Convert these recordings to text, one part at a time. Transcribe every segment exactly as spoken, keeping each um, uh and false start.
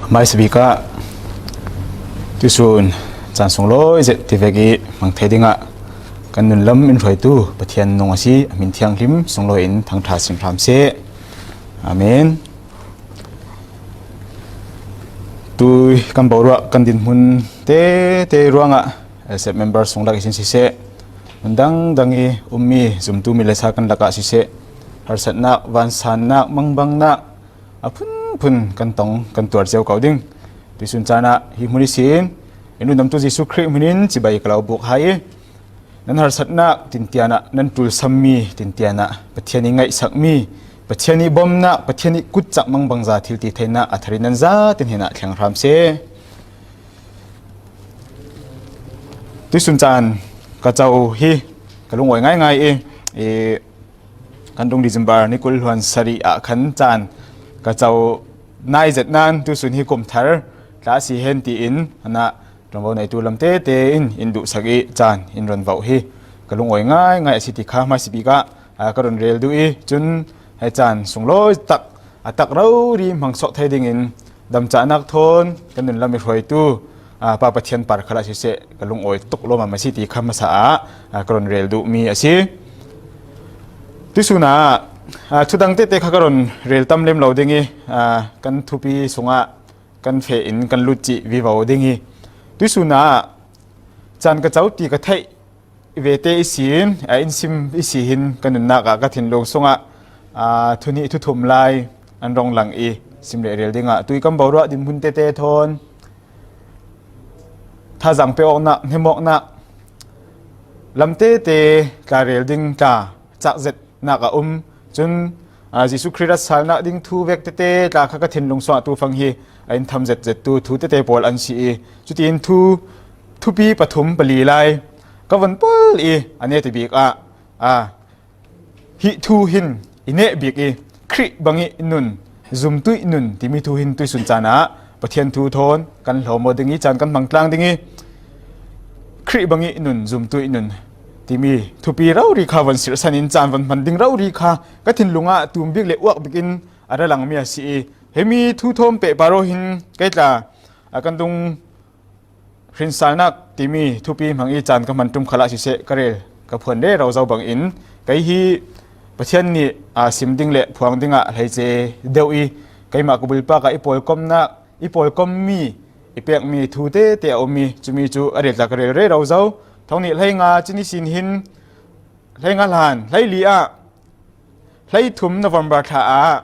Hmaisabik ah tuisun caan sunglawi zet tivek i hmang thei dingah kan nunlam in hruaitu Pathian nung a si a hmin thianghlim sunglawi in thangṭha sim hram seh. Amen. Tui kan boruak kan dinhmun tete ruangah L S F member sung lak ihsin siseh, hmun dangdang i ummi zumtu mi le sa kan lakah siseh, harsatnak, vansannak, mangbangnak a phunphun kan tong kan tuar cio ko ding. Tuisun caan ah hi hmun ihsin in rundamtu Jesuh Khrih hminin cibai ka lo buk hai i, nan harsatnak tintian ah, nan ṭulsammi tintian ah Pathian i ngaihsakmi, Pathian i bomnak, Pathian i kutcak mangbangza thil ti theinak a thar i nan zate hnenah thleng hram seh. Tuisun caan ka co hi ka lungawi ngaingai i, i kan rung December ni kul hluan sarih ah khan caan ka co nai zet nain tuisun hi kum thar tla a si hen tiin, anah ṭuanvo neitu lam tete in in duhsak i caan in ron vauh hi ka lungawi ngaingai a si ti kha hmaisabik ah, aa, ka ron rel duh i, cun hei caan sunglawi tak a tak rori hmang sawh thei dingin damcahnak thawn kan nunlam i hruaitu, aa, Pa Pathian par khalah siseh ka lungawi tuk lawmam a si ti kha hmasa ah, aa, ka ron rel duhmi a si. Tuisun ah, aa, thudang tete kha ka ron rel tam lem lo ding i, aa, kan thupi sungah kan feh in kan lut cih vivo ding i, tuisun ah caan ka co ti ka theih i vete ihsin, a, in sim ihsi hin ka nunnak ah ka thinlung sungah, a, thu hnih thu thum lai an rong lang i sim le rel dingah tui kan boruak dinhmun tete thawn thazaang pe awknak, hnem awknak lam tete tla rel ding tla cak zetnak a um. Cun, aa, Jesuh Khrih ratsalnak ding thu vek tete tla kha ka thinlung sungah tufang hi a in tham zetzettu thu tete pawl an si i, cutiin thu thupi pathum pali lai ka von pal i, a neta bik ah, aa, hih thu hin i neh bik i, Khrih bangih nun, zumtuih nun timi thu hin tuisun caan ah Pathian thu thawn kan hlawm aw ding i, caan kan hmang tlang ding i, Khrih bangih nun, zumtuih nun timi thupi rori kha von sirhsan in caan von hman ding rori kha ka thinlung ah tum bik le uak bik in a ra langmi a si i, hemi thu thawm pehpar aw hin kei tla a kan dung hrinsalnak timi thupi hmang i caan ka hman ṭum khalah siseh ka rel ka phuan rero zo bangin kei hi Pathian nih, aa, sim ding le phuang dingah hleice deuh i, keimah ka bulpak ah i pawlkomnak, i pawlkommi, i pekmi thu tete a um i, cumi cu a rel tla ka rel rero zo. Thong nih hleinga cin ihsin hin hleinga hlan hleili ah hleithum November thla ah,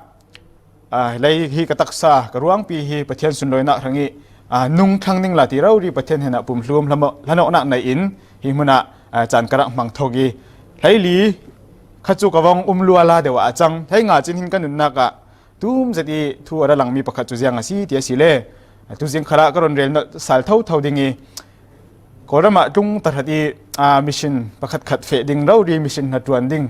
aa, hlei hi ka taksa ka ruangpi hi Pathian sunlawinak hrang i, aa, nung thlang ding la ti rori Pathian hnenah pumhlum hlamawh-, hlanawhnak nei in hi hmunah, aa, caan ka rak hmang thok i, hleili kha cu ka vong um lua la deuh ah a cang. Hleinga cin hin ka nunnak ah tum zet i thu a ra langmi pakhat cu ziang a si ti a si le, tuzing khalah ka ron rel nolh sal thotho ding i, Kawlram ah tlung tahrat i, aa, mission pakhatkhat feh ding rori, mission hnaṭuan ding,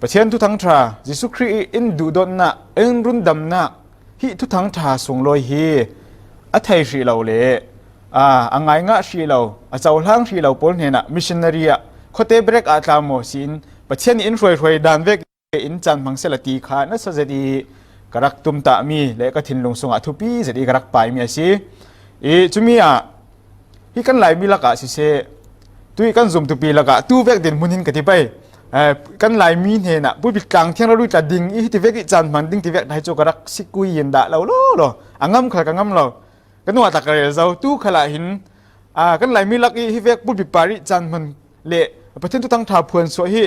Pathian thuthang ṭha, Jesuh Khrih i in duhdawtnak, in rundamnak, hih thuthang ṭha sunglawi hi a thei hrih lo le, aa, a ngaingah hrih lo, a cohlang hrih lo pawl hnenah missionary ah khuate brek ah tla maw si in Pathian i in hruaihruai dan vek in caan hmang sehla ti kha nasa zet i ka rak tumtahmi le ka thinlung sungah thupi zet i ka rak paimi a si. I cumi ah hi kan Laimi lakah siseh, tui kan zumtupi lakah tu vek dinhmun hin ka ti pei. Eh, kan Laimi hnenah pulpit tlang thiang rori tla ding i hiti vek i caan hmang ding ti vek hi cu ka rak sikui in dah lo law law. A ngam khal ka ngam lo. Ka nuah tak ka rel zo. Tu khalah hin, aa, kan Laimi lak i hi vek pulpit par i caan hman le Pathian thuthang ṭha phuan suah hi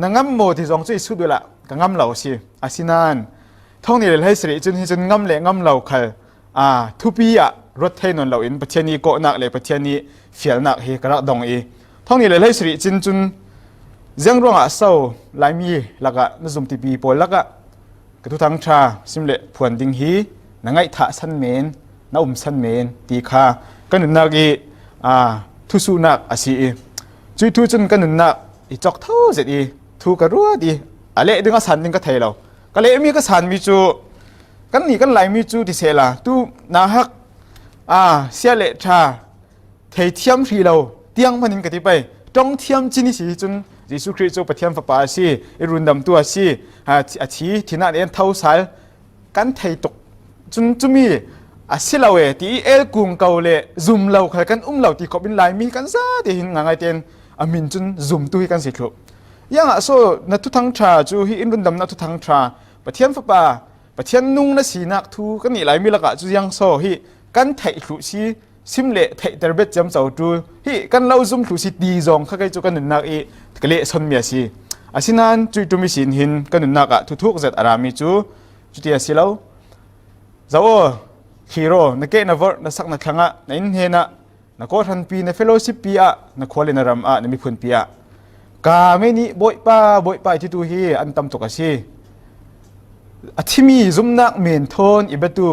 na ngam maw ti zong cu i sut uhla ka ngam lo a si. Asinain thong nih le hleisarih cun hi cun ngam le ngam lo khal, aa, thupi ah ruat thei nawn loin Pathian i kawhnak le Pathian i fialnak hi ka rak dong i, thong nih le hleisarih cin cun ziang ruangah so Laimi lakah na zumtupi pawl lakah ka thuthang ṭha sim le phuan ding hi na ngaihthah san men, na um san men ti kha ka nunnak i, aa, thusuhnak a si i, cuih thu cun ka nunnak i cawk tho zet i, thu ka ruat i, a leh ding a san ding ka thei lo. Ka lehmi ka sanmi cu kan nih kan Laimi cu ti sehla, tu nauhak, aa, sia le ṭha theithiam hrih lo tiang hmanin ka ti pei. Ṭong thiam cin i si cun Jesuh Khrih cu Pathian Fapa a si, i rundamtu a si, a thi, a thi, thihnak nih an tho sal kan thei tuk. Cun cumi a si lo e ti i el kung ko le zum lo khal kan um lo ti khop in Laimi kan zate hin ngaingai ten a min cun zumtu hi kan si thluh. Ziangah so na thuthang ṭha cu hi in rundamnak thuthang ṭha, Pathian Fapa, Pathian nung na sinak thu kan nih Laimi lakah cu ziang so hi kan theih thluh si, sim le theihter bet ciamco ṭul hi kan lo zum thluh si ti zong kha kei cu ka nunnak i ka lehsonmi a si. Asinain cuih ṭum ihsin hin ka nunnak ah thuthuk zet a rami cu cuti a si lo. Zoh aw, thlir aw, na keh na vorh, na sak na thlang ah, na inn hnenah, na kawhhranpi, na fellowship pi ah, na khua le na ram ah, na miphunpi ah, ka men ih Bawipa, Bawipa i titu hi an tam tuk a si. A thimi zumnak men thawn i biatu,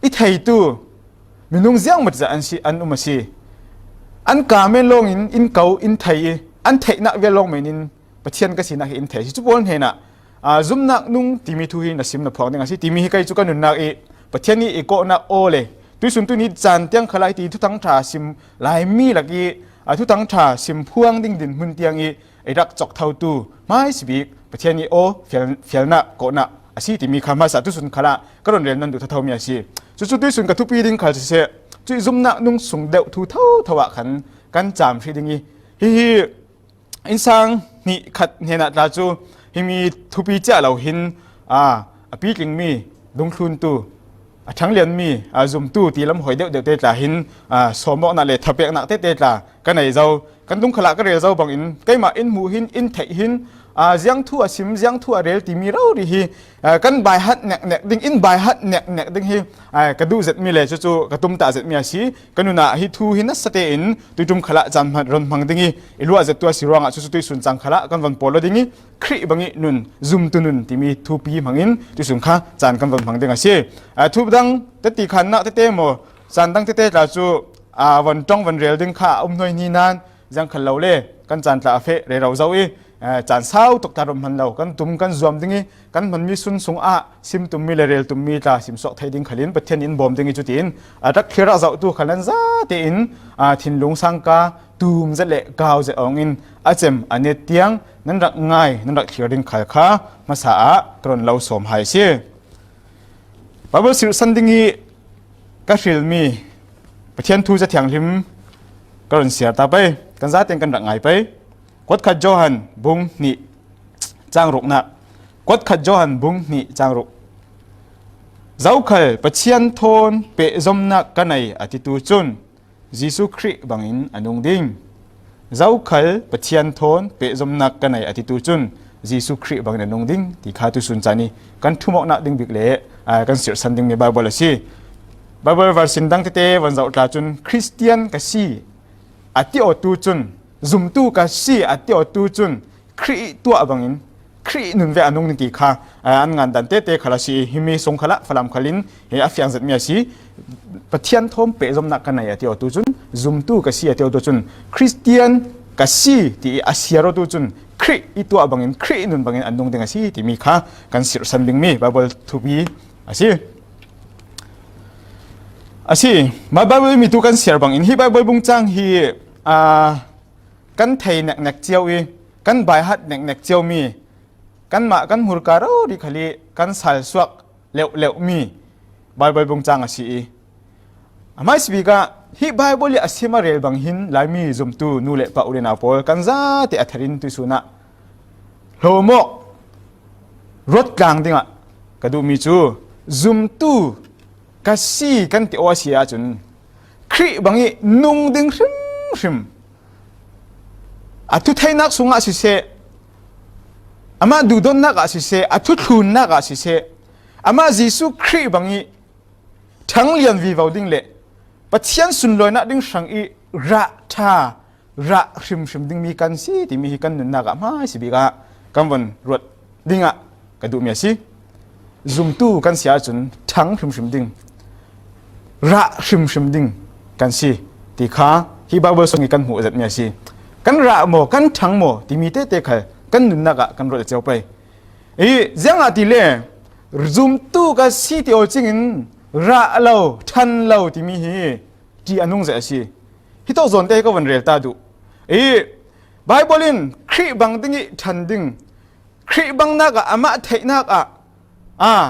i theitu minung ziangmaw zat an si, an um a si. An ka men lawngin in ko, in thei i an theihnak vial lawng men in Pathian ka sinak hi in thei a si. Cu pawl hnenah, aa, zumnak nung timi thu hi na sim na phuang ding a si timi hi kei cu ka nunnak i Pathian i i kawhnak aw le tuihsun tuni caan tiang khalah hiti thuthang ṭha sim Laimi lak i, aa, thuthang ṭha sim phuang ding dinhmun tiang i i rak cawk thotu hmaisabik Pathian i aw fial, fialnak kawhnak a si timi kha hmasa tuihsun khalah ka run rel nan duh thothomi a si. Cucu tuihsun ka thupi ding khal siseh, cuih zumnak nung sung deuh thu thotho ah khan kan caam hrih ding i hihi innsang hnih khat hnenah tla cu himi thupi ciah lo hin, aa, a pitlingmi dungthluntu, a ṭhanglianmi, aa, zumtu ti lam hawi deuhdeuh te tla hin, aa, sawmawknak le thapeknak tete tla ka nei zo. Kan dungkhalah ka rel zo bangin keimah in hmuh hin, in theih hin, aa, ziang thu a sim, ziang thu a rel timi rori hi, aa, kan baihat neknek ding, in baihat neknek ding hi, aa, ka duh zetmi le cucu ka tumtah zetmi a si. Ka nunah hi thu hi nasa tein tuiṭum khalah caan hmanh ron hmang ding i i luah zettu a si ruangah cucu tuihsun caan khalah kan von pawl ding i Khrih bangih nun, zumtu nun timi thupi hmangin tuihsun kha caan kan von hmang ding a si. Aa, thu dang teti khannak tete maw, caan dang tete tla cu, aa, von ṭong von rel ding kha a um hnuai hni nain ziang khal lo le kan caan tla a feh rero zo i, aa, caan sau tuk tla ron hman lo, kan tum kan zuam ding i kan hmanmi sun sungah sim tummi le rel tummi tla sim suak thei ding khalin Pathian in bawm ding i cutiin a rak thlir rak zohtu khal nan zate in, aa, thinlung sangka tum zet le kau zet awng in a cem a net tiang nan rak ngai, nan rak thlir ding khal kha hmasa ah ka ron lo sawm hai a si. Baibal sirhsan ding i ka hrilmi Pathian thu Cathianghlim ka ron siar ta pei, kan zaten kan rak ngai pei. Kuatkhat Johan bung hnih cang ruknak. Kuatkhat Johan bung hnih cang ruk. Zokhal Pathian thawn pehzomnak ka nei a titu cun Jesuh Khrih bangin a nung ding. Zokhal Pathian thawn pehzomnak ka nei a titu cun Jesuh Khrih bangin a nung ding ti kha tuihsun caan i kan ṭhumawknak ding bik le, aa, kan sirhsan dingmi Baibal a si. Baibal version dang tete van zoh tla cun Khristian ka si a ti awtu cun, zumtu ka si a ti awtu cun Khrih tuah bangin Khrih nun ve a nung ding ti kha, aa, an ngan dan tete khal a si i himi sung khalah Falam khalin hi a fiang zetmi a si. Pathian thawn pehzomnak ka nei a ti awtu cun, zumtu ka si a ti awtu cun, Khristian ka si ti i a siar awtu cun Khrih i tuah bangin Khrih nun bangin an nung ding a si timi kha kan sirhsan dingmi Baibal thupi a si. A si, mah Baibal mi tu kan siar bangin hi Baibal bung cang hi, aa, kan thei neknek cio i kan baihat neknek ciomi, kanmah kan hmurka rori khal i kan salsuak leuhleuhmi Baibal bung cang a si i, a hmaisabik ah hi Baibal i a sim a rel bang hin Laimi zumtu nu le pa u le nau pawl kan zate a tharin tuihsun ah hlawmawk ruat tlang dingah ka duhmi cu zumtu ka si kan ti aw a si ahcun Khrih bangih nung ding hrimhrim, a thutheinak sungah siseh, amah duhdonnak ah siseh, a thuthlunnak ah siseh, amah Jesuh Khrih bangih ṭhanglian vivo ding le Pathian sunlawinak ding hrang i rah ṭha, rah hrimhrim dingmi kan si timi hi kan nunnak ah hmaisabik ah kan von ruat dingah ka duhmi a si. Zumtu kan si ahcun ṭhang hrimhrim ding, rah hrimhrim ding kan si ti kha hi Baibal sung i kan hmuh zetmi a si. Kan rah maw, kan ṭhang maw timi tete khal kan nunnak ah kan ruat a cio pei. I ziangahtile zumtu ka si ti aw cingin rah lo, ṭhan lo timi hi ṭih a nung zet a si. Hi tawk zawnte hi ka von rel ta duh. I Baibal in Khrih bang ding i ṭhan ding, Khrih bangnak ah amah theihnak ah, aa,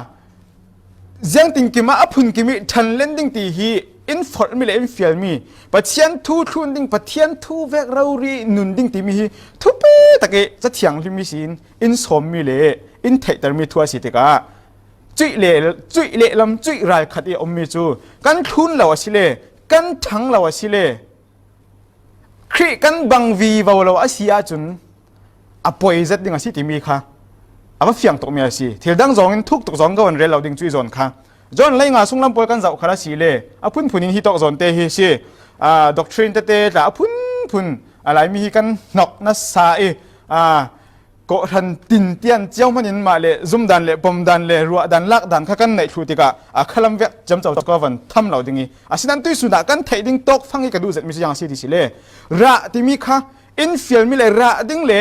Ziangtinkim ah a phunkim ih ṭhanlen ding ti hi in forhmi le in fialmi, Pathian thu thlun ding, Pathian thu vek rori nun ding timi hi thupi tak ih Ca Thianghlim ihsin in sawmmi le in theihtermi thu a si tikah cuih le, cuih lehlam, cuih ral khat ih a ummi cu kan thlun lo asile, kan ṭhang lo asile, Khrih kan bang vivo lo a si ahcun a poi zet ding a si timi kha a va fiang tukmi a si. Thil dang zawngin thuk tuk zawng ka van rel lo ding cuih zawn kha. John lei nga sunglam pawl kan zoh khal a si le a phunphun in hi tawk zawn te hi si. Aa, doctrine tete tla a phunphun a Laimi hi kan hnok nasa ih, aa, kawhhran tintian cio hmanin mah le zumdan le pomdan le ruahdan lakdan kha kan neih thluh tikah a khalam vek ciamco ka van tham lo ding ih, asinain tuihsun ah kan theih ding tawkfang hi ka duh zetmi cu ziang a si ti si le, rah timi kha in fialmi le rah ding le,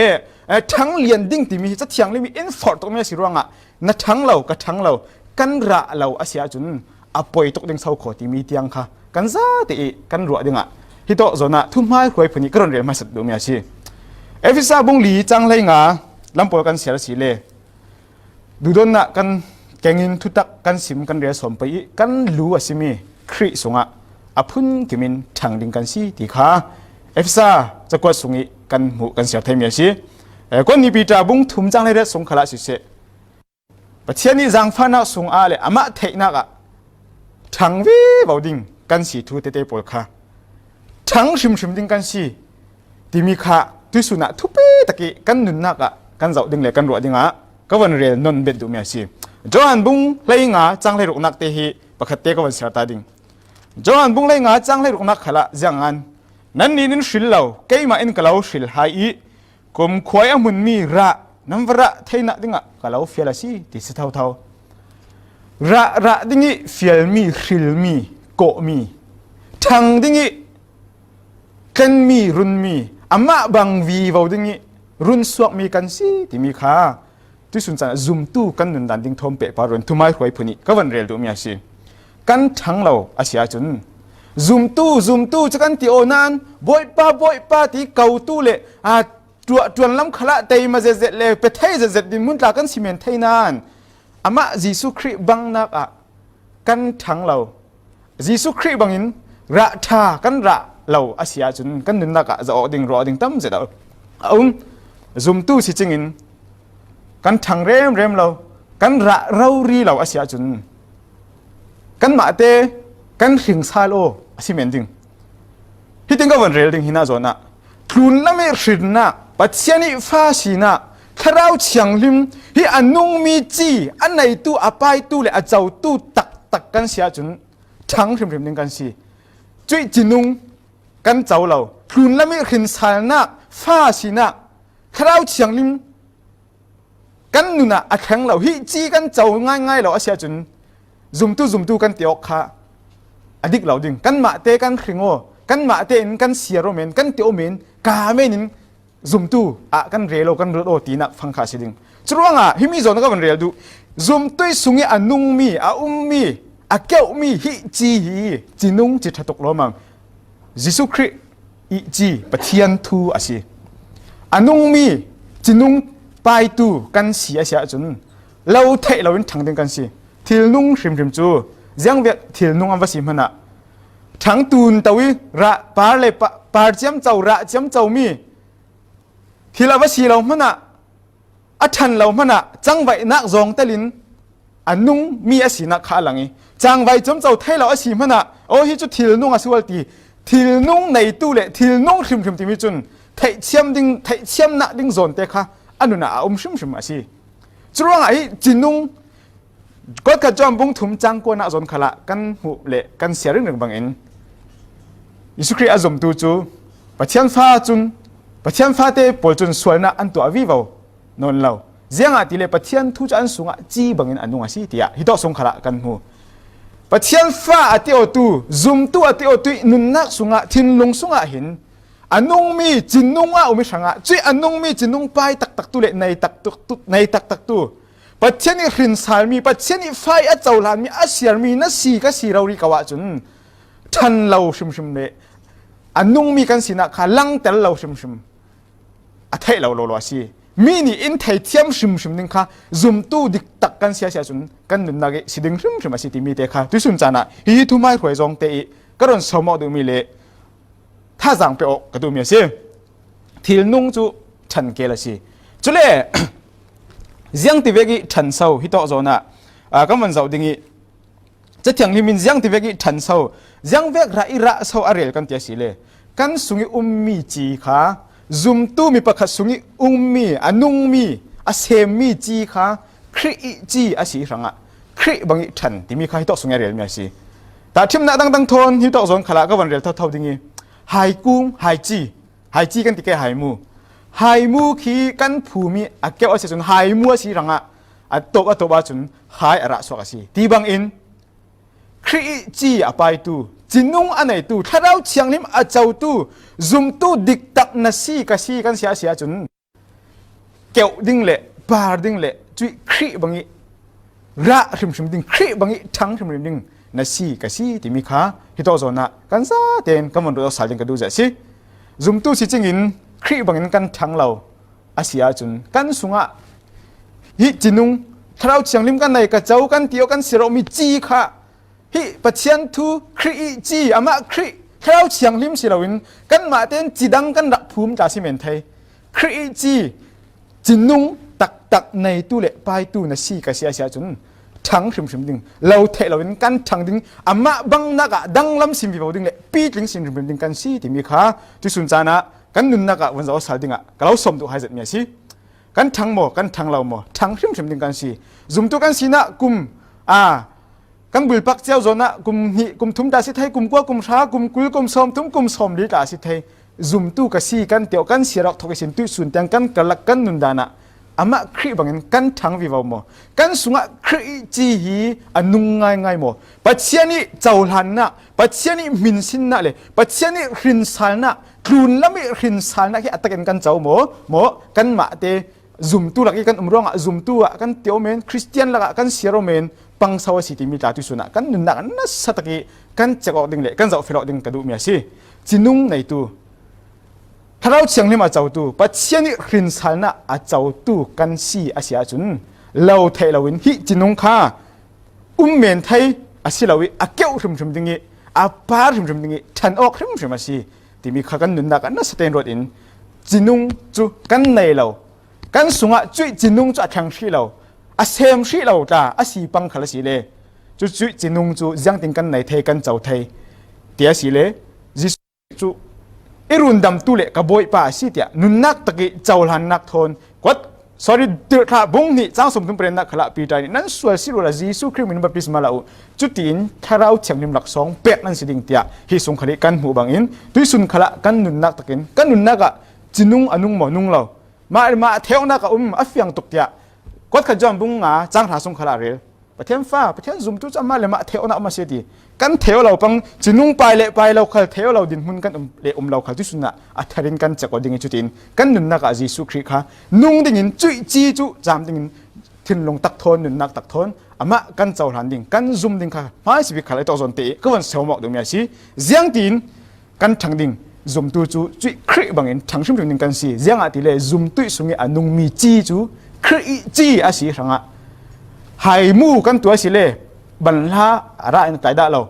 eh, ṭhang lian ding timi hi Ca Thianghlim ih in forh tukmi a si ruangah na ṭhang lo, ka ṭhang lo, kan rah lo a si ahcun a poi tuk ding so khaw timi tiang kha kan zate ih kan ruah dingah hi tawk zawn ah thuhmaihruai phun ih ka run rel hmasat duhmi a si. Efesa bung li cang hlei nga lam pawl kan siar a si le, duhdawtnak kan kengin thutak kan sim kan rel sawm pei ih kan lu a simi Khrih sungah a phunkim in ṭhang ding kan si ti kha Efesa cakuat sung ih kan hmuh kan siar theimi a si. Eh, Kawhhran Peter bung thum cang hlei riat sung khalah siseh, Pathian ih zaangfahnak sungah le amah theihnak ah ṭhang vivo ding kan si thu tete pawl kha ṭhang hrimhrim ding kan si timi kha tuihsun ah thupi tak ih kan nunnak ah kan zoh ding le kan ruah dingah ka van rel non bet duhmi a si. Johan bung hlei nga cang hlei ruknak te hi pakhat te ka van siar ta ding. Johan bung hlei nga cang hlei ruknak khalah ziangan, "Nannih in in hril lo, keimah in ka lo hril hai ih, kumkhua ih a hmunmi rah nan va rah theinak dingah ka lo fial a si," ti si thotho. Rah, rah ding ih fialmi, hrilmi, kawhmi, ṭhang ding ih tlenmi, runmi, amah bang vivo ding ih run suakmi kan si timi kha tuihsun caan ah zumtu kan nundan ding thawm pehpar ruangin thuhmaihruai phun ih ka van rel duhmi a si. Kan ṭhang lo a si ahcun zumtu, zumtu cu kan ti aw nain Bawipa, Bawipa ti kotu le, aa, ṭuan, ṭuanlam khalah teima zetzet le pe thei zetzet dinhmun tla kan si men thei nain amah Jesuh Khrih bangnak ah kan ṭhang lo. Jesuh Khrih bangin rah ṭha kan rah lo a si ahcun kan nunnak ah zoh awk ding, ruah awk ding tam zet a um. Zumtu si cingin kan ṭhang remrem lo, kan rah rori lo a si ahcun kanmahte kan hring sal aw a si men ding. Hitin ka van rel ding hi nain zawn ah tlunlam ih hrinnak, Pathian ih fa sinak, Thlarau Thianghlim hi a nungmi ci a neitu, a paitu le a cotu taktak kan si ahcun ṭhang hrimhrim ding kan si. Cuih cinung kan co lo. Tlunlam ih hrinsalnak, fa sinak, Thlarau Thianghlim kan nun ah a thleng lo, hi ci kan co ngaingai lo a si ahcun zumtu, zumtu kan ti awk kha a dik lo ding. Kanmahte kan hring aw, kanmahte in kan siar aw men, kan ti aw men, ka men in zumtu ah kan rel aw, kan ruat aw tinak fang kha a si ding. Curuangah himi zawn ka van rel duh. Zumtu ih sungih a nungmi, a ummi, a keuhmi hi ci hi cinung ci ṭha tuk lawmam. Jesuh Khrih ih ci Pathian thu a si. A nungmi cinung paitu kan si a si ahcun lo theih loin ṭhang ding kan si. Thilnung hrimhrim cu ziangvek thilnung an va si hmanah ṭhang tunto ih rah par le pa-, par ciamco, rah ciamcomi thil a va si lo hmanah, a ṭhan lo hmanah cangvaihnak zawng telin a nungmi a sinak kha a lang ih, cangvai ciamco thei lo a si hmanah, aw, hi cu thilnung a si ual ti, thilnung neitu le thilnung hrimhrim timi cun theihthiam ding, theihthiamnak ding zawnte kha a nun ah a um hrimhrim a si. Curuangah hi cinung Kotkhat Johan bung thum cang kuanak zawn khalah kan hmuh le kan siar ringring bangin Jesuh Khrih a zumtu cu Pathian fa cun, Pathian fate pawl cun sualnak an tuah vivo nawn lo. Ziangahtile Pathian thu cu an sungah ci bangin a nung a si, tiah hitawk sung khalah kan hmu. Pathian fa a ti awtu, zumtu a ti awtu ih nunnak sungah, thinlung sungah hin a nungmi cinung ah um ih hrangah cuih a nungmi cinung pai taktaktu le nei taktaktu, nei taktaktu, Pathian ih hrinsalmi, Pathian ih fa ih a cohlanmi, a siarmi na si ka si rori ko ahcun ṭhan lo hrimhrim le a nungmi kan sinak kha langter lo hrimhrim a theih lo lawlaw a si. mi nih in theithiam hrimhrim ding kha zumtu diktak kan si a si ahcun kan nunnak i si ding hrimhrim a si timi te kha tuisun caan ah hi thuhmaihruai zawngte i ka run sawm awk duhmi le thazaang pe awk ka duhmi a si. Thilnung cu ṭhan kel a si. Cule ziang tivek i ṭhan so hi tawk zawn ah, aa, kan van zoh ding i Cathianghlim in ziang tivek i ṭhan so, ziang vek rah i rah so a rel kan ti a si le kan sung i ummi ci kha zumtu mi pakhat sung i ummi, a nungmi, a semmi ci kha Khrih i ci a si hrangah Khrih bang i ṭhan timi kha hi tawk sung i a relmi a si. Tahṭhimnak dangdang thawn hi tawk zawn khalah ka van rel thotho ding i haikung, haici, haici kan ti ke haimu. Haimu khi kan phum i a keuh a si cun haimu a si hrangah a tawp a tawp ahcun hai a rah suak a si. Ti bangin Khrih i ci a paitu, cinung a neitu, Thlarau Thianghlim a cotu, zumtu diktak na si ka si kan si a si ahcun keuh ding le par ding le cuih Khrih bang i rah hrimhrim ding, Khrih bang i ṭhang hrimhrim ding na si ka si timi kha hi tawk zawn ah kan zaten kan van ruat awk sal ding ka duh zia a si. Zumtu si cingin Khrih bangin kan ṭhang lo a si ahcun kan sungah hi cinung Thlarau Thianghlim kan nei ka co kan ti aw kan si romi ci kha hi Pathian thu Khrih i ci, amah Khrih Thlarau Thianghlim si loin kanmah tein cidang kan rak phum tla si men thei. Khrih i ci cinung taktak neitu le paitu na si ka si a si ahcun ṭhang hrimhrim ding, lo theih loin kan ṭhang ding, amah bangnak ah danglam sim vivo ding le pitling sim hrimhrim ding kan si timi kha tuisun caan ah kan nunnak ah van zoh sal dingah ka lo sawm duh hai zetmi a si. Kan ṭhang maw, kan ṭhang lo maw, ṭhang hrimhrim ding kan si. Zumtu kan sinah kum, aa, kan bulpak cio zawn ah kum hnih, kum thum tla si thei, kum kua, kum hra, kum kul, kum sawm thum, kum sawm li tla si thei. Zumtu ka si kan ti aw kan si rak thok ihsin tuihsun tiang kan karlak kan nundan ah amah Khrih bangin kan ṭhang vivo maw? Kan sungah Khrih i ci hi a nung ngaingai maw? Pathian i cohlannak, Pathian i hminsinnak le Pathian i hrinsalnak, tlunlam i hrinsalnak hi a takin kan co maw? Maw, kanmah te zumtu lak i kan um ruangah zumtu ah kan ti aw men, Khristian lakah kan siar aw men, pangso a si timi tla tuisun ah kan nunnak nasa tak i kan cek awk ding le kan zohfel awk ding ka duhmi a si. Cinung neitu, Thlarau Thianghlim a cotu, Pathian i hrinsalnak a cotu kan si a si ahcun lo theih loin hi cinung kha um men thei a si lo i a keuh hrimhrim ding i a par hrimhrim ding i ṭhan awk hrimhrim a si timi kha kan nunnak ah nasa tein ruat in cinung cu kan nei lo, kan sungah cuih cinung cu a thleng hrih lo, a sem hrih lo tla a si pang khal a si le cu cuih cinung cu ziangtin kan nei thei, kan co thei ti a si le Jesuh cu i rundamtu le ka Bawipa a si tiah nunnak tak i cohlannak thawn kuat, sorry, Tirhthlah bung hnih cang sawmthum parinnak khalah Peter nih nan sual si rual a Jesuh Khrih min baptisma la uh, cutiin Thlarau Thianghlim laksawng pek nan si ding tiah hi sung khal i kan hmuh bangin tuihsun khalah kan nunnak takin kan nunnak ah cinung a nung maw, nung lo, mah, mah theihawknak a um a fiang tuk tiah kuat khat Johan bung nga cang hra sung khalah a rel. Pathian fa, Pathian zumtu cu amah le mah theih awknak um a si ti. Kan theih aw lo pang, cinung pai le pai lo khal, theih aw lo dinhmun kan um le um lo khal tuisun ah a thar in kan cek aw ding i cutin kan nunnak ah Jesuh Khrih kha nung dingin cuih ci cu cam dingin thinlung tak thawn, nunnak tak thawn amah kan cohlan ding, kan zum ding kha hmaisabik khal a tawk zawn te i ka von sawm awk duhmi a si. Ziangtin kan ṭhang ding zumtu cu cuih Khrih bangin ṭhang hrimhrim ding kan si. Ziangahtile zumtuih sung i a nungmi ci cu Khrih i ci a si hrangah haimu kan tuah a si le banhla a rah in tlai dah lo.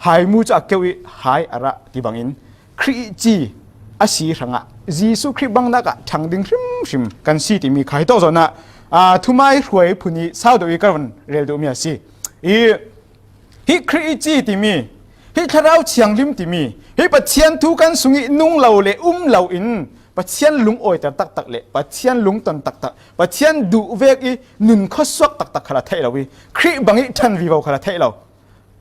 Haimu cu a keuh i hai a rah ti bangin Khrih i ci a si hrangah Jesuh Khrih bangnak ah ṭhang ding hrimhrim kan si timi kha hi tawk zawn ah, aa, thuhmai hruai phun i sau deuh i ka van rel duhmi a si. I Hi Khrih i ci timi, hi Thlarau Thianghlim timi, hi Pathian thu kan sung i nung lo le um lo in Pathian lungawiter taktak le Pathian lungton taktak, Pathian duh vek i nun khuasuak taktak khal a theih lo i Khrih bang i ṭhan vivo khal a theih lo.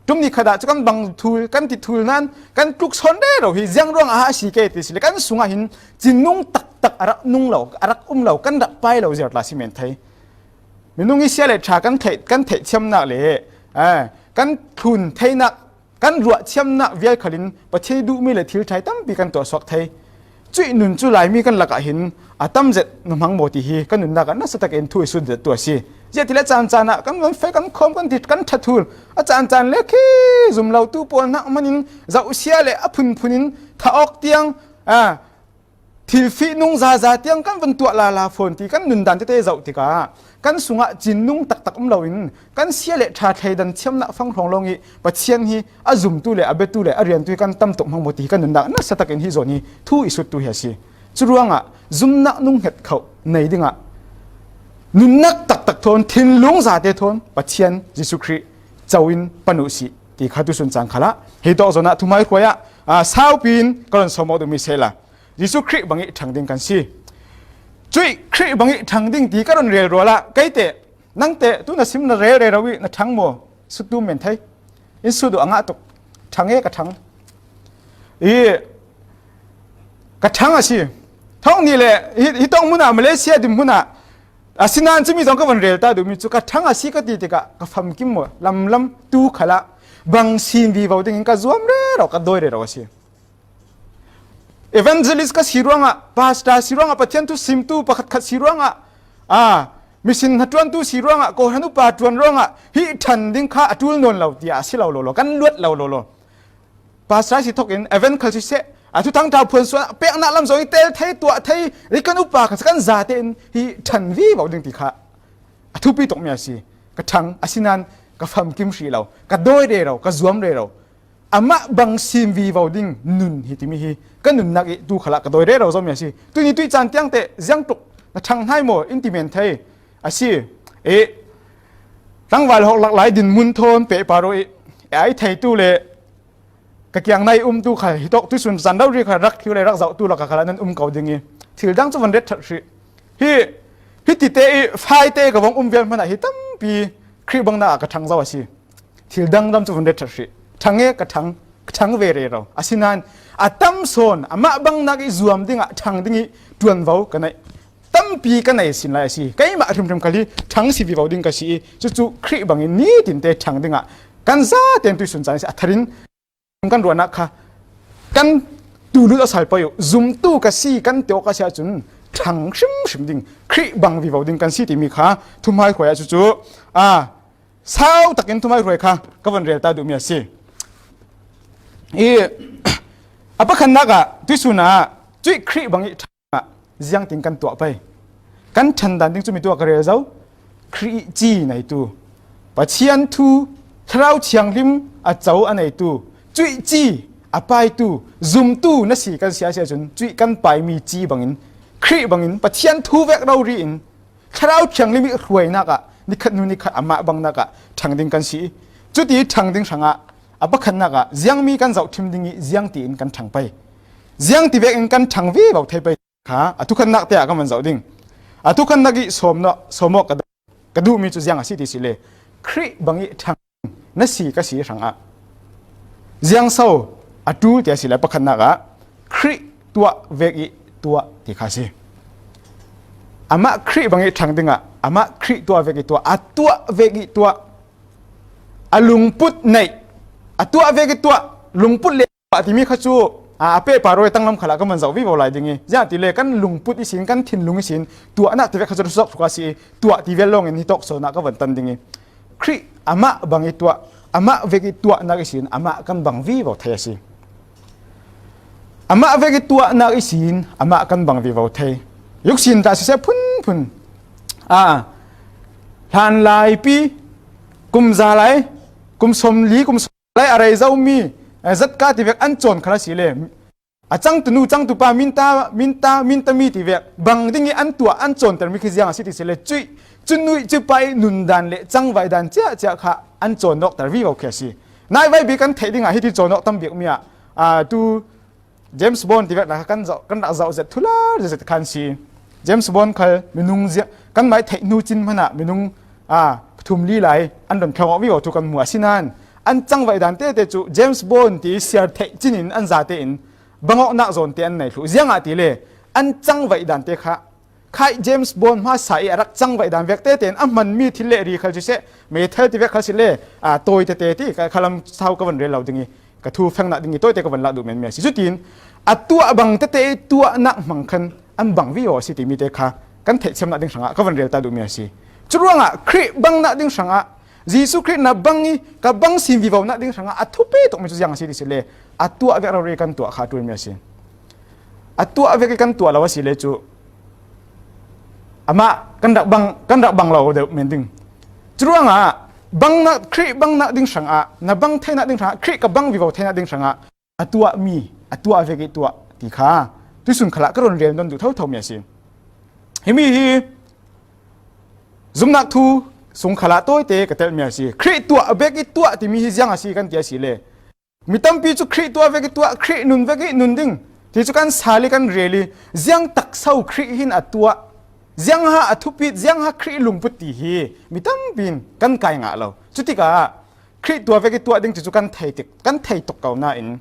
Ṭum ni khat ah cu kan bang thul, kan ti thul nain kan tluk sawn rero hi ziang ruangah a si ke ti si le kan sungah hin cinung taktak a rak nung lo, a rak um lo, kan rak pai lo zia tla si men thei. Minung i sia le ṭha kan theih, kan theihthiamnak le, eh, kan thlun theinak, kan ruahthiamnak vial khalin Pathian i duhmi le thil ṭha tampi kan tuah suak thei. Cuih nun cu Laimi kan lakah hin a tam zet hna hmang maw ti hi kan nunnak ah nasa takin thu i sut zet tu a si. Ziah ti le caan caan ah kan van feh, kan khawm, kan ti, kan ṭha thul. A caan caan le khi zum lo tu pawl hnak hman in zoh sia le a phunphun in thah awk tiang, ah, thilfih nung zaza tiang kan van tuah lala fawn ti kan nundan tete zoh tikah kan sungah cin nung taktak um loin kan sia le ṭha thleidan thiamna fang hrawng lawng ih Pathian hi a zumtu le a biatu le a riantu hi kan tam tuk hmang maw ti hi kan nunnak nasa takin hi zawn hi thu i suttu hi a si. Curuangah zumnak nung hnget khoh nei dingah nunnak taktak thawn thinlung zate thawn Pathian Jesuh Khrih co in pan uh sih ti kha tusun cang khalah hi tawk zawnah thuhmaihruai ah, aa, saupi in ka run sawm awk duhmi sehla Jesuh Khrih bangih ṭhang ding kan si. Cuih Khrih bangih ṭhang ding ti ka run rel rualah keite nangte tu na sim na rel rero ih na ṭhang maw? Suttu men thei. In sut uh a ngah tuk. Ṭhang e ka ṭhang. I ka ṭhang a si. Thawng nih le hi, hi tawng hmunah Malaysia dim hmunah a si nain cumi zong ka van rel ta duhmi cu ka ṭhang a si ka ti tikah ka famkim maw lamlam tu khalah bang sin vivo dingin ka zuam rero ka dawi rero a si. Evangelist ka si ruangah, pastor si ruangah, Pathian thu simtu pakhatkhat si ruangah, aa, mission hnaṭuantu si ruangah, kawhhran upa ṭuan ruangah hi ṭhan ding kha a ṭul nawn lo tiah a si lo lo lo, kan luat lo lo lo. Pastor si thokin event khal siseh, a thuthang ṭha phuansuah peknak lam zong i tel thei, tuah thei, i kan upa kha kan zate in hi ṭhan vivo ding ti kha a thupi tukmi a si. Ka ṭhang a si nain ka famkim hrih lo, ka dawi rero, ka zuam rero. Amah bang sim vivo ding nun hi timi hi ka nunnak ih tu khalah ka dawi rero zomi a si. Tuni tuih caan tiangte ziangtluk na ṭhang hnai maw in ti men thei a si. Eh, tlangval hawk laklai dinhmun thawn pehpar uh ih, eh, ai theitu le ka kiang nai umtu khal hi tawk tuisun zan rori khal rak thil le rak zohtu lakah khalah nan um ko ding ih thil dang cu van ret ṭhat hrih. Hi, hi tite ih faite ka vong um vel hmanah hi tampi Khrih bangnak ah ka ṭhang zo a si. Thil dangdam cu vun ret ṭhat hrih. Ṭhang e ka ṭhang, ka ṭhang ve rero. Asinain a tam sawn amah bangnak ih zuam dingah ṭhang ding ih ṭuanvo ka neih. Tampi ka nei sin lai a si. Keimah hrimhrim khal hi ṭhang si vivo ding ka si ih cucu Khrih bangin nitinte ṭhang dingah kan zaten tuisun caan a si. A tharin kan ruahnak kha kan tulut a sal poi uh. Zumtu ka si kan ti awk a si ahcun ṭhang hrimhrim ding, Khrih bang vivo ding kan si timi kha thuhmaihruai ah cucu, aa, sau takin thuhmaihruai kha ka von rel ta duhmi a si. I, a pakhatnak ah tuisun ah cuih Khrih bang ih ṭhang ah ziangtin kan tuah pei? Kan ṭhan dan ding cumi tu a ka rel zo. Khrih ci neitu, Pathian thu, Thlarau Thianghlim a co a neitu, cuih ci a paitu, zumtu na si kan si a si ahcun cuih kan paimi ci bangin Khrih bangin Pathian thu vek rori in Thlarau Thianghlim ih hruainak ah nikhat hnu nikhat amah bangnak ah ṭhang ding kan si. Cuti ṭhang ding hrangah a pakhatnak ah ziangmi kan zohṭhim ding ih ziangti in kan ṭhang pei? Ziangti vekin kan ṭhang vivo thei pei kha a thukhatnak te ah kan van zoh ding. A thukhatnak ih sawm nawh, sawm awk ka duh, ka duhmi cu ziang a si ti si le Khrih bang ih ṭhang na si ka si hrangah ziang so a ṭul ti a si le a pakhatnak ah Khrih tuah vek ih tuah ti kha a si. Amah Khrih bang ih ṭhang dingah amah Khrih tuah vek ih tuah, a tuah vek ih tuah, a lungput neih, a tuah vek ih tuah, lungput le tuah timi kha cu, aa, a pehpar aw tanglam khalah kan van zoh vivo lai ding ih, ziangahtile kan lungput ihsin, kan thinlung ihsin tuahnak ti vek kha cu rak suak hruk a si ih, tuah ti vel lawngin hi tawk sawn ah kan van tan ding ih, Khrih amah bang ih tuah, amah vek ih tuahnak ihsin amah kan bang vivo thei a si. Amah vek ih tuahnak ihsin amah kan bang vivo thei. Yuksin tah siseh phunphun, aa, hlanlaipi, kum za lai, kum sawmli, kum lai a rei zomi, eh, zatka ti vek an cawn khal a si le, a cangtu nu, cangtu pa, minta, minta, minta mi ti vek bang ding ih an tuah, an cawntermi khi ziang a si ti si le, cuih, cu nu ih cu pa ih nundan le cangvaihdan ciahciah kha an cawn nawkter vivo khi a si. Naihvai bik kan theih dingah hiti cawn awk tam bikmi ah, aa, tu James Bond ti vek nak kan zoh, kan rak zoh zet thular zet khan si. James Bond khal minung zia, kanmah theih hnu cin hmanah minung, aa, pathum li lai an run thlong awk vivo thu kan hmu. Asinain an cangvaihdan tete cu James Bond ti siar theih cin in an zate in bangawknak zawn te an nei thluh. Ziangahtile an cangvaihdan te kha khai James Bond hmasa ih a rak cangvaihdan vek tete in a hmanmi thil le ri khal siseh, meithal ti vek khal sile, aa, tawi tete ti kha, khalam sau ka van rel lo ding ih, ka thu fengnak ding ih tawite ka van lak duh menmi a si. Cutin a tuah bang tete ih tuahnak hmang khan an bang vivo a si timi te kha kan theihthiamnak ding hrangah ka van rel ta duhmi a si. Curuangah Khrih bangnak ding hrangah, Jesuh Khrih na bang ih ka bang sin vivonak ding hrangah a thupi tukmi cu ziang a si ti si le, a tuah vek rori kan tuah kha a ṭulmi a si. a tuah vek i kan tuah lo a si le cu amah kan rak bang, kan rak bang lo deuh men ding. Curuangah bangnak, Khrih bangnak ding hrangah na bang theinak ding hrangah, Khrih ka bang vivo theinak ding hrangah a tuahmi, a tuah vek i tuah ti kha tuisun khalah ka run rel nawn duh thotho mi a si. Himi hi zumnak thu sung khalah tawite ka telh mi a si. Khrih tuah vek i tuah timi hi ziang a si kan ti a si le, mi tampi cu Khrih tuah vek i tuah, Khrih nun vek i nun ding ti cu kan sal i kan rel i, ziang takso Khrih hin a tuah, ziangha a thupit, ziangha Khrih lungput ti hi mi tampi in kan kai ngah lo. Cutikah Khrih tuah vek i tuah ding ti cu kan thei tik, kan thei tuk ko nain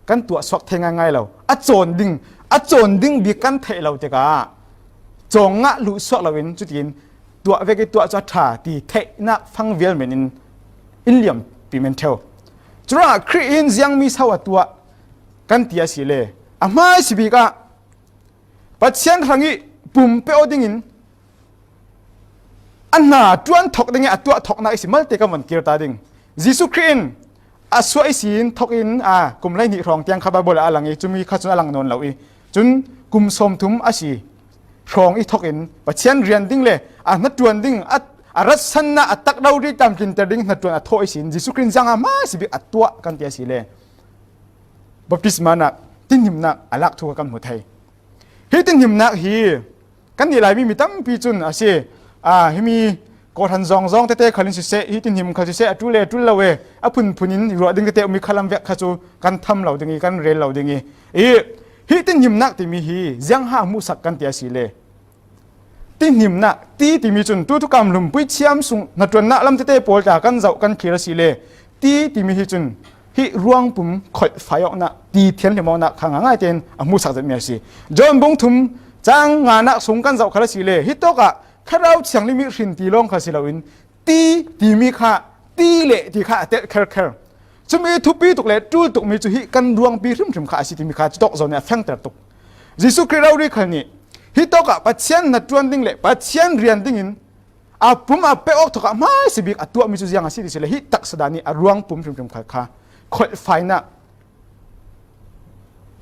kan tuah suak thei ngaingai lo. A cawn ding, a cawn ding bik kan theih lo tikah cawng ngah luh suak loin cutiin tuah vek i tuah cu a ṭha ti theihnak fang vial men in in liampi men ṭheo. Curuangah Khrih in ziangmi so a tuah kan ti a si le, a hmaisabik ah Pathian hrang i pum pe aw dingin a hna ṭuan thok ding i a tuah thoknak i si malte kan von kir ta ding. Jesuh Khrih in a suah ihsin thok in, aa, kum hleihnih hrawng tiang kha Baibal ah a lang i, cumi kha cun a lang nawn lo i, cun kum sawmthum a si hrawng i thok in Pathian rian ding le a hnaṭuan ding, a, a ratsannak a tak rori tlamtlinter ding hnaṭuan a thawh ihsin Jesuh Khrih in ziangah hmaisabik a tuah kan ti a si le, baptisma nak, tinhimnak a lak thu kha kan hmu thei. Hi tinhimnak hi kannih Laimi mi tampi cun a si. Aa, himi kawhhran zawngzawng tete khal in siseh, hi tinhim khal siseh, a ṭul le a ṭul lo e, a phunphun in ruah ding tete um i khalam vek kha cu kan tham lo ding i, kan rel lo ding i, i, hi tinhimnak timi hi ziangha hmuhsak kan ti a si le, tinhimnak ti timi cun tu thukam lum puithiam sung hnaṭuannak lam tete pawl tla kan zoh kan thlir a si le, ti timi hi cun hi ruangpum kholhfai awknak, ti thianhlim awknak kha ngaingai tein a hmuhsak zetmi a si. John bung thum cang nganak sung kan zoh khal a si le, hitawkah Thlarau Thianghlim i hrin ti lawng kha si loin, ti timi kha, ti le ti kha a telh kherkher. Cumi thupi tuk le ṭul tukmi cu hi kan ruangpi hrimhrim kha a si timi kha cutawk zawn in a fengter tuk. Jesuh Khrih rori khal nih hitawkah Pathian hnaṭuan ding le Pathian rian dingin a pum a pek awk thokah hmaisabik a tuahmi cu ziang a si ti si le, hi taksa dan i a ruangpum hrimhrim khal kha kholhfainak,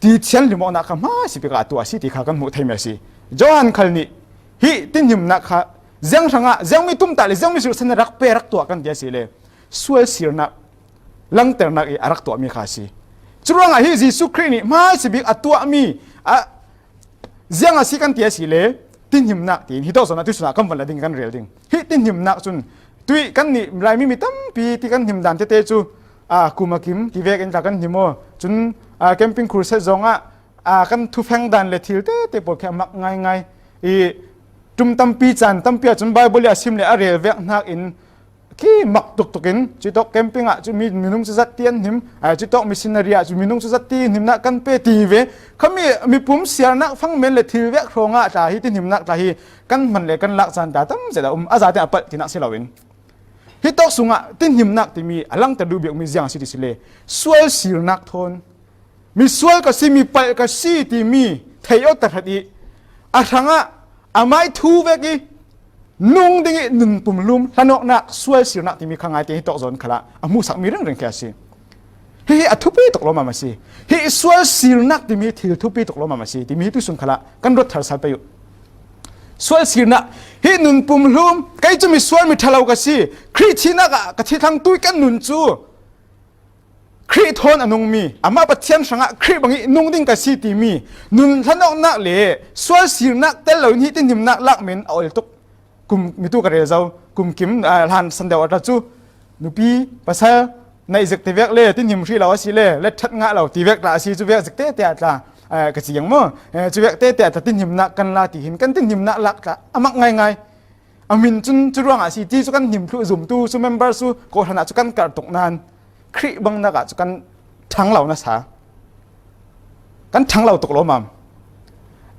ti thianhlim awknak kha hmaisabik ah a tuah a si ti kha kan hmuh theimi a si. Johan khal nih hi tinhimnak kha ziang hrangah, ziangmi tumtah le ziangmi sirhsan a rak pe, rak tuah kan ti a si le, sual sirnak, langternak i a rak tuahmi kha a si. Curuangah hi Jesuh Khrih nih hmaisabik a tuahmi a ziang a si kan ti a si le, tinhimnak tiin hitawk zawn ah tuisun ah kan von la ding, kan rel ding. Hi tinhimnak cun tuih kannih Laimi mi tampi ti kan hnim dan tete cu, aa, kum a kim ti vekin tla kan hnim aw. Cun, aa, camping crusade zongah, aa, kan thufeng dan le thil tete pawl khi a mak ngaingai i, ṭum tampi, caan tampi ah cun Baibal i a sim le a rel vek hnakin khi mak tuktuk in, citawk camping ah cu mi, minung cu zat ti an hnim, aa, citawk missionary ah cu minung cu zat ti hnimnak kan pe ti ve. Khami mipum siarnak fangmen le thil vek hrawngah tla hi tinhimnak tla hi kan hman le kan lak caan ta tam zet a um, a zate a palh tinak si loin, hitawk sungah tinhimnak timi a langter duh bikmi ziang a si ti si le, sual sirnak thawn, misual ka si, mipalh ka si timi thei awt tahrat i, a hrangah amai thu vek i nung ding i nun pumhlum hlanawknak, sual sirnak timi kha ngaite hitawk zawn khalah a hmuhsakmi ringring khi a si. Hihi a thupi tuk lawmam a si. Hi sual sirnak timi thil thupi tuk lawmam a si timi hi tuisun khalah kan ruat thar sal pei uh. Sual sirnak hi nun pumhlum, kei cu misual, miṭhalo ka si, Khrih thihnak ah ka thi thlang tuih kan nun cu Khrih thawn a nungmi, amah Pathian hrangah Khrih bangih nung ding ka si timi nun hlanawknak le sual sirnak tel loin hi tinhimnak lak men a ol tuk. Kum mitu ka rel zo, kum kim, aa, hlan san deuh a tla cu nupi, pasal, naih zik ti vek le tinhim hrih lo a si le, let ṭhat ngah lo ti vek tla a si, cu vek zik tete a tla, aa, ka ci yang maw? Ee, cu vek tete a tla tinhimnak kan la ti hin kan tinhimnak lak tla a mak ngaingai. A hmin cun cu ruangah a si ti cu kan hnim thluh zumtu cu member cu kawhhran ah cu kan karh tuk nain Khrih bangnak ah cu kan ṭhang lo nasa, kan ṭhang lo tuk lawmam.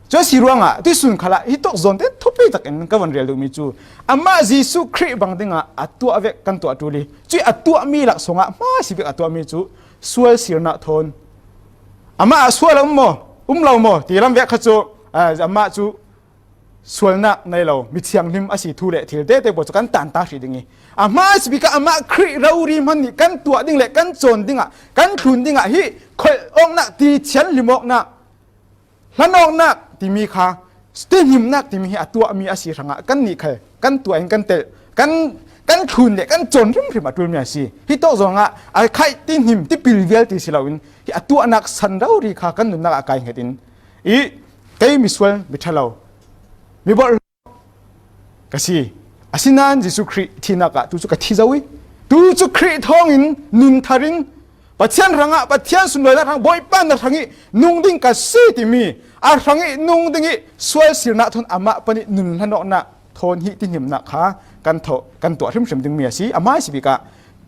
Cu a si ruangah tuisun khalah hitawk zawn te thupi takin ka von rel duhmi cu amah Jesuh Khrih bang dingah a tuah vek kan tuah ṭul i, cuih a tuahmi laksawng ah hmaisabik a tuahmi cu sual sirnak thawn, amah ah sual a um maw, um lo maw ti lam vek kha cu, aa, amah cu sualnak nei lo, mi thianghlim a si thu le thil tete pawl cu kan tanta hrih ding i, a hmaisabik ah amah Khrih rori hmanh nih kan tuah ding le kan cawn dingah, kan thlun dingah hi kholh awknak, ti thianhlim awknak, Hlanawknak timi kha, tinhimnak timi hi a tuahmi a si hrangah kannih khal kan tuah in kan telh, kan, kan thlun le kan cawn hrimhrim a ṭulmi a si. Hi tawk zawngah a khaih tinhim tipil vial ti si loin hi a tuahnak san rori kha kan nunnak ah kai nghet in, i, kei misual, miṭha lo, mi bawrh ka si. Asinain Jesuh Khrih thihnak ah tu cu ka thi zo i, tu cu Khrih thawngin nun thar in, Pathian hrangah, Pathian sunlawinak hrang, Bawipa na hrang i nung ding ka si timi a hrang i nung ding i sual sirnak thawn amah pan i nun hlanawknak thawn hi tinhimnak kha kan thawh, kan tuah hrimhrim dingmi a si. A hmaisabik ah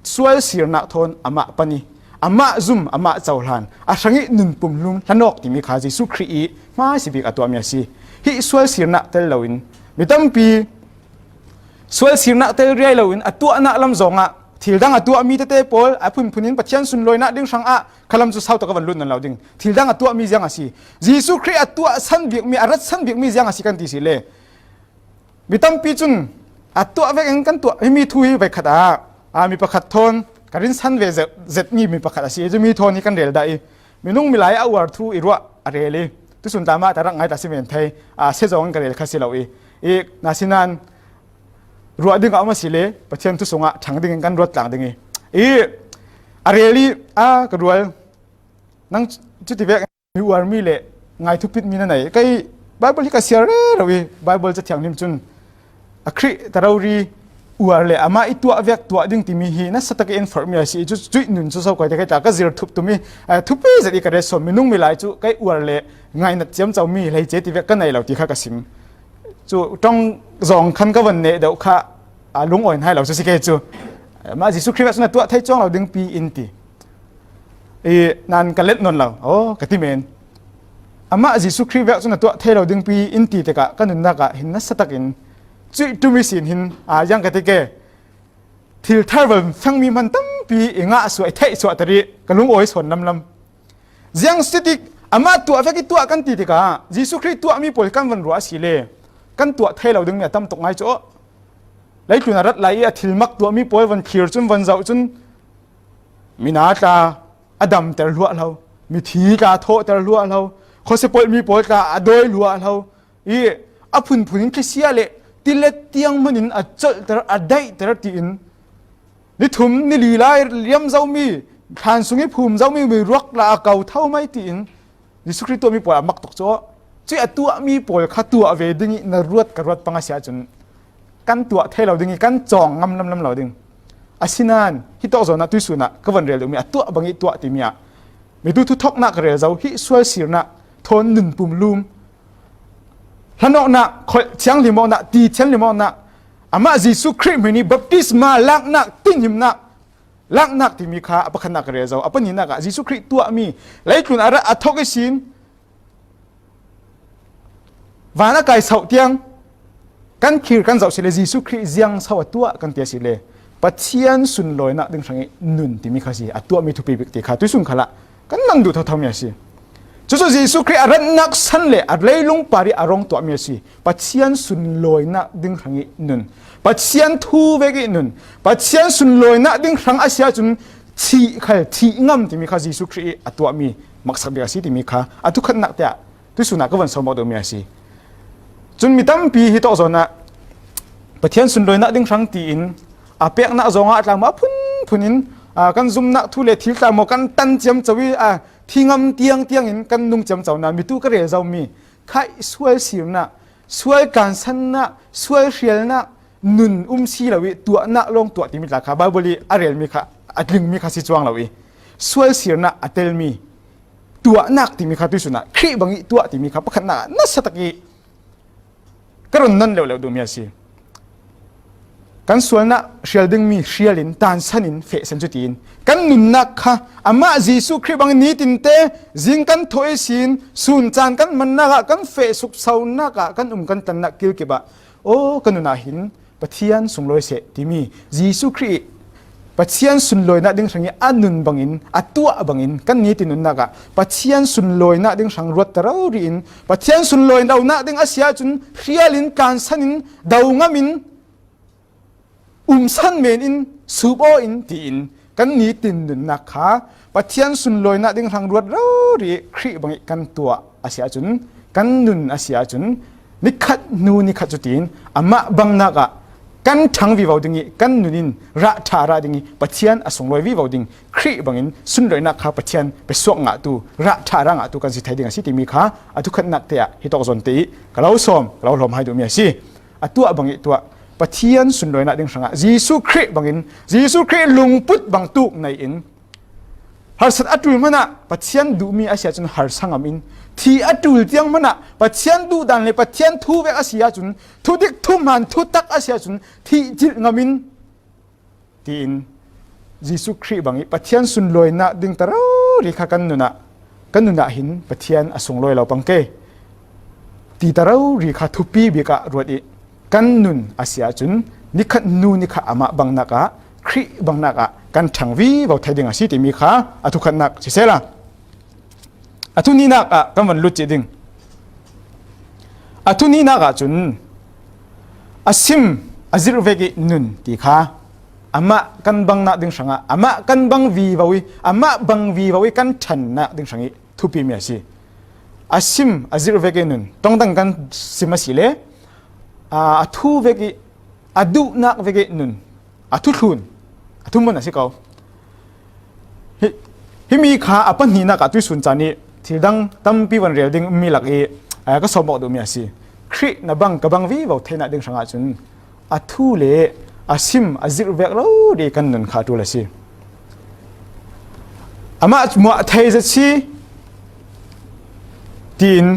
sual sirnak thawn amah pan i, amah zum, amah cohlan, a hrang i nun pumhlum hlanawk timi kha Jesuh Khrih i hmaisabik a tuahmi a si. Hi sual sirnak tel loin mi tampi sual sirnak tel riai loin a tuahnak lam zawngah thil dang a tuahmi tete pawl a phunphun in Pathian sunlawinak ding hrangah khalam cu sau tak a van lut nawn lo ding. Thil dang a tuahmi ziang a si? Jesuh Khrih a tuah san bikmi, a rat san bikmi ziang a si kan ti si le, mi tampi cun a tuah vekin kan tuah, himi thu hi veikhat ah, aa, mi pakhat thawn ka rinsan ve zet, zetmi mi pakhat a si. Cu mi thawn hi kan rel dah i, minung milai a uar thu i ruah a rel i, tusun tla mah ta rak ngai ta si men thei, aa, se zong in ka rel kha si lo i, i, na sinan ruah ding a um a si le Pathian thu sungah ṭhang dingin kan ruat tlang ding i, i, a rel i, a ka rual, nang cuti vek mi uarmi le ngai thupitmi na nei. Kei Bible hi ka siar rero i, Bible Cathiang him cun a Khrih ta rori uar le amah i tuah vek tuah ding timi hi nasa tak i en forhmi a si i, cu, cuih nun cu so kai te kei tla ka zir thup tum i, eh, thupi zet i ka ret sawn minung milai cu kei uar le ngainat ciamcomi hleice ti vek ka nei lo ti kha ka sim. Cu ṭong zawng khan ka van neh deuh kha, a, lungawi hai lo cu si kei cu. Amah Jesuh Khrih vek cun a tuah thei cuang lo dingpi in ti. I, nan ka let nawn lo. Aw, ka ti men. Amah Jesuh Khrih vek cun a tuah thei lo dingpi in ti tikah ka nunnak ah hin nasa takin cuih ṭum ihsin hin, aa, ziang ka ti ke, thil thar van fengmi hman tampi i ngah suah, i theih suahter i ka lungawi sawn lamlam. Ziang si tik amah tuah vek i tuah kan ti tikah Jesuh Khrih tuahmi pawl kan van ruah a si le kan tuah thei lo dingmi a tam tuk ngai cu. Leitlun a rat lai i a thilmak tuahmi pawl van thlir cun, van zoh cun, mina tla a damter hluahhlo, mithi tla thawhter hluahhlo, khuasia polhmi pawl tla a dawi hluahhlo i, a phunphun in thlisia le tilet tiang hmanin a colhter, a daihter tiin ni thum ni li lai riam zomi, thlan sung i phum zomi mi ruak tla a ko tho mai tiin Jesuh Khrih tuahmi pawl a mak tuk cu. Cuih a tuahmi pawl kha tuah ve ding i na ruat ka ruat pang a si ahcun kan tuah thei lo ding i kan cawng ngam lamlam lo ding. Asinain hi tawk zawn ah tuihsun ah ka van rel duhmi a tuah bang i tuah timi ah mitu thuthoknak ka rel zo, hi sual sirnak thawn nun pumhlum, hlanawknak, kholh thianghlim awknak, ti thianghlim awknak, amah Jesuh Khrih hmin i baptisma laknak, tinhimnak laknak timi kha a pakhatnak ka rel zo. A pahnihnak ah Jesuh Khrih tuahmi, leitlun a rat a thok ihsin van a kai sauh tiang kan khir kan zoh si le Jesuh Khrih ziang so a tuah kan ti a si le Pathian sunlawinak ding hrang i nun timi kha si a tuahmi thupi bik ti kha tuihsun khalah kan nang duh thothomi a si. Cucu Jesuh Khrih a ratnak san le a leilung par i a rong tuahmi a si. Pathian sunlawinak ding hrang i nun, Pathian thu vek i nun, Pathian sunlawinak ding hrang a si ahcun thih khal, thih ngam timi kha Jesuh Khrih i a tuahmi maksak bik a si timi kha a thukhatnak tiah tuihsun ah ka van sawm awk duhmi a si. Cun mi tampi hi tawk zawn ah Pathian sunlawinak ding hrang tiin a peknak zongah a tlangmah phunphun in, aa, kan zumnak thu le thil tlangmah kan tan ciamco i, aa, thi ngam tiang tiangin kan nung ciamco nain mitu ka rel zomi khaih sual sirnak, sual tlansannak, sual hrialnak nun um si lo i tuahnak lawng tuah timi tla kha Bible i a relmi kha, a tlingmi kha si cuang lo i sual sirnak a telmi tuahnak timi kha tuihsun ah Khrih bang i tuah timi kha pakhatnak ah nasa tak i ka run nan leuhleuh duhmi a si. Kan sualnak hrial dingmi hrial in, tansan in, fehsen cutiin kan nunnak kha amah Jesuh Khrih bangin nitin te zing kan thawh ihsin, sun caan kan mannak ah, kan feh suksonak ah, kan um kan tlannak kilkip ah, aw, ka nun ah hin Pathian sunglawi seh timi Jesuh Khrih Pathian sunlawinak ding hrang i a nun bangin, a tuah bangin kan nitin nunnak ah Pathian sunlawinak ding hrang ruat ta rori in, Pathian sunlawi lonak ding a si ahcun hrial in, tlansan in, do ngam in, umsan men in, sup aw in tiin kan nitin nunnak kha Pathian sunlawinak ding hrang ruat rori i Khrih bang i kan tuah a si ahcun kan nun a si ahcun, nikhat hnu nikhat cutin amah bangnak ah kan ṭhang vivo ding ih, kan nun in rah ṭha a rah ding ih, Pathian a sunglawi vivo ding, Khrih bangin sunlawinak kha Pathian pe suak ngahtu, rah ṭha a rah ngahtu kan si thei ding a si timi kha a thukhatnak te ah hitawk zawn te ih ka lo sawm, ka lo hlawm hai duhmi a si. A tuah bang ih tuah, Pathian sunlawinak ding hrangah Jesuh Khrih bangin, Jesuh Khrih lungput bang tuk nei in, harsat a ṭul hmanah Pathian duhmi a si ahcun harsa ngam in, thih a ṭul tiang hmanah Pathian duhdan le Pathian thu vek a si ahcun, thudik thuhmaan thutak a si ahcun thih cilh ngam in, tiin Jesuh Khrih bangih Pathian sunlawinak ding ta rori kha kan nun ah, kan nun ah hin Pathian a sunglawi lo pang ke ti ta rori kha thupi bik ah ruat ih, kan nun a si ahcun nikhat hnu nikhat amah bangnak ah, Khrih bangnak ah kan ṭhang vivo thei ding a si timi kha a thukhatnak sisehla, a thu hnihnak ah kan van lut cih ding. A thu hnihnak ahcun a sim a zirh vek ih nun ti kha amah kan bangnak ding hrangah, amah kan bang vivo ih, amah bang vivo ih kan ṭhannak ding hrangih thupimi a si. A sim a zirh vek ih nun, ṭongdang kan sim a si le, aa, a thu vek ih, a duhnak vek ih nun, a thuthlun, a thuhmun a si ko. Hi, himi kha a pahnihnak ah tuihsun caan ih thil dang tampi van rel ding mi lak ih, aa, ka sawm awk duhmi a si. Khrih na bang, ka bang vivo theihnak ding hrangah cun a thu le a sim a zirh vek lo dih kan nun kha a ṭul a si. Amah muah thei zet si tiin,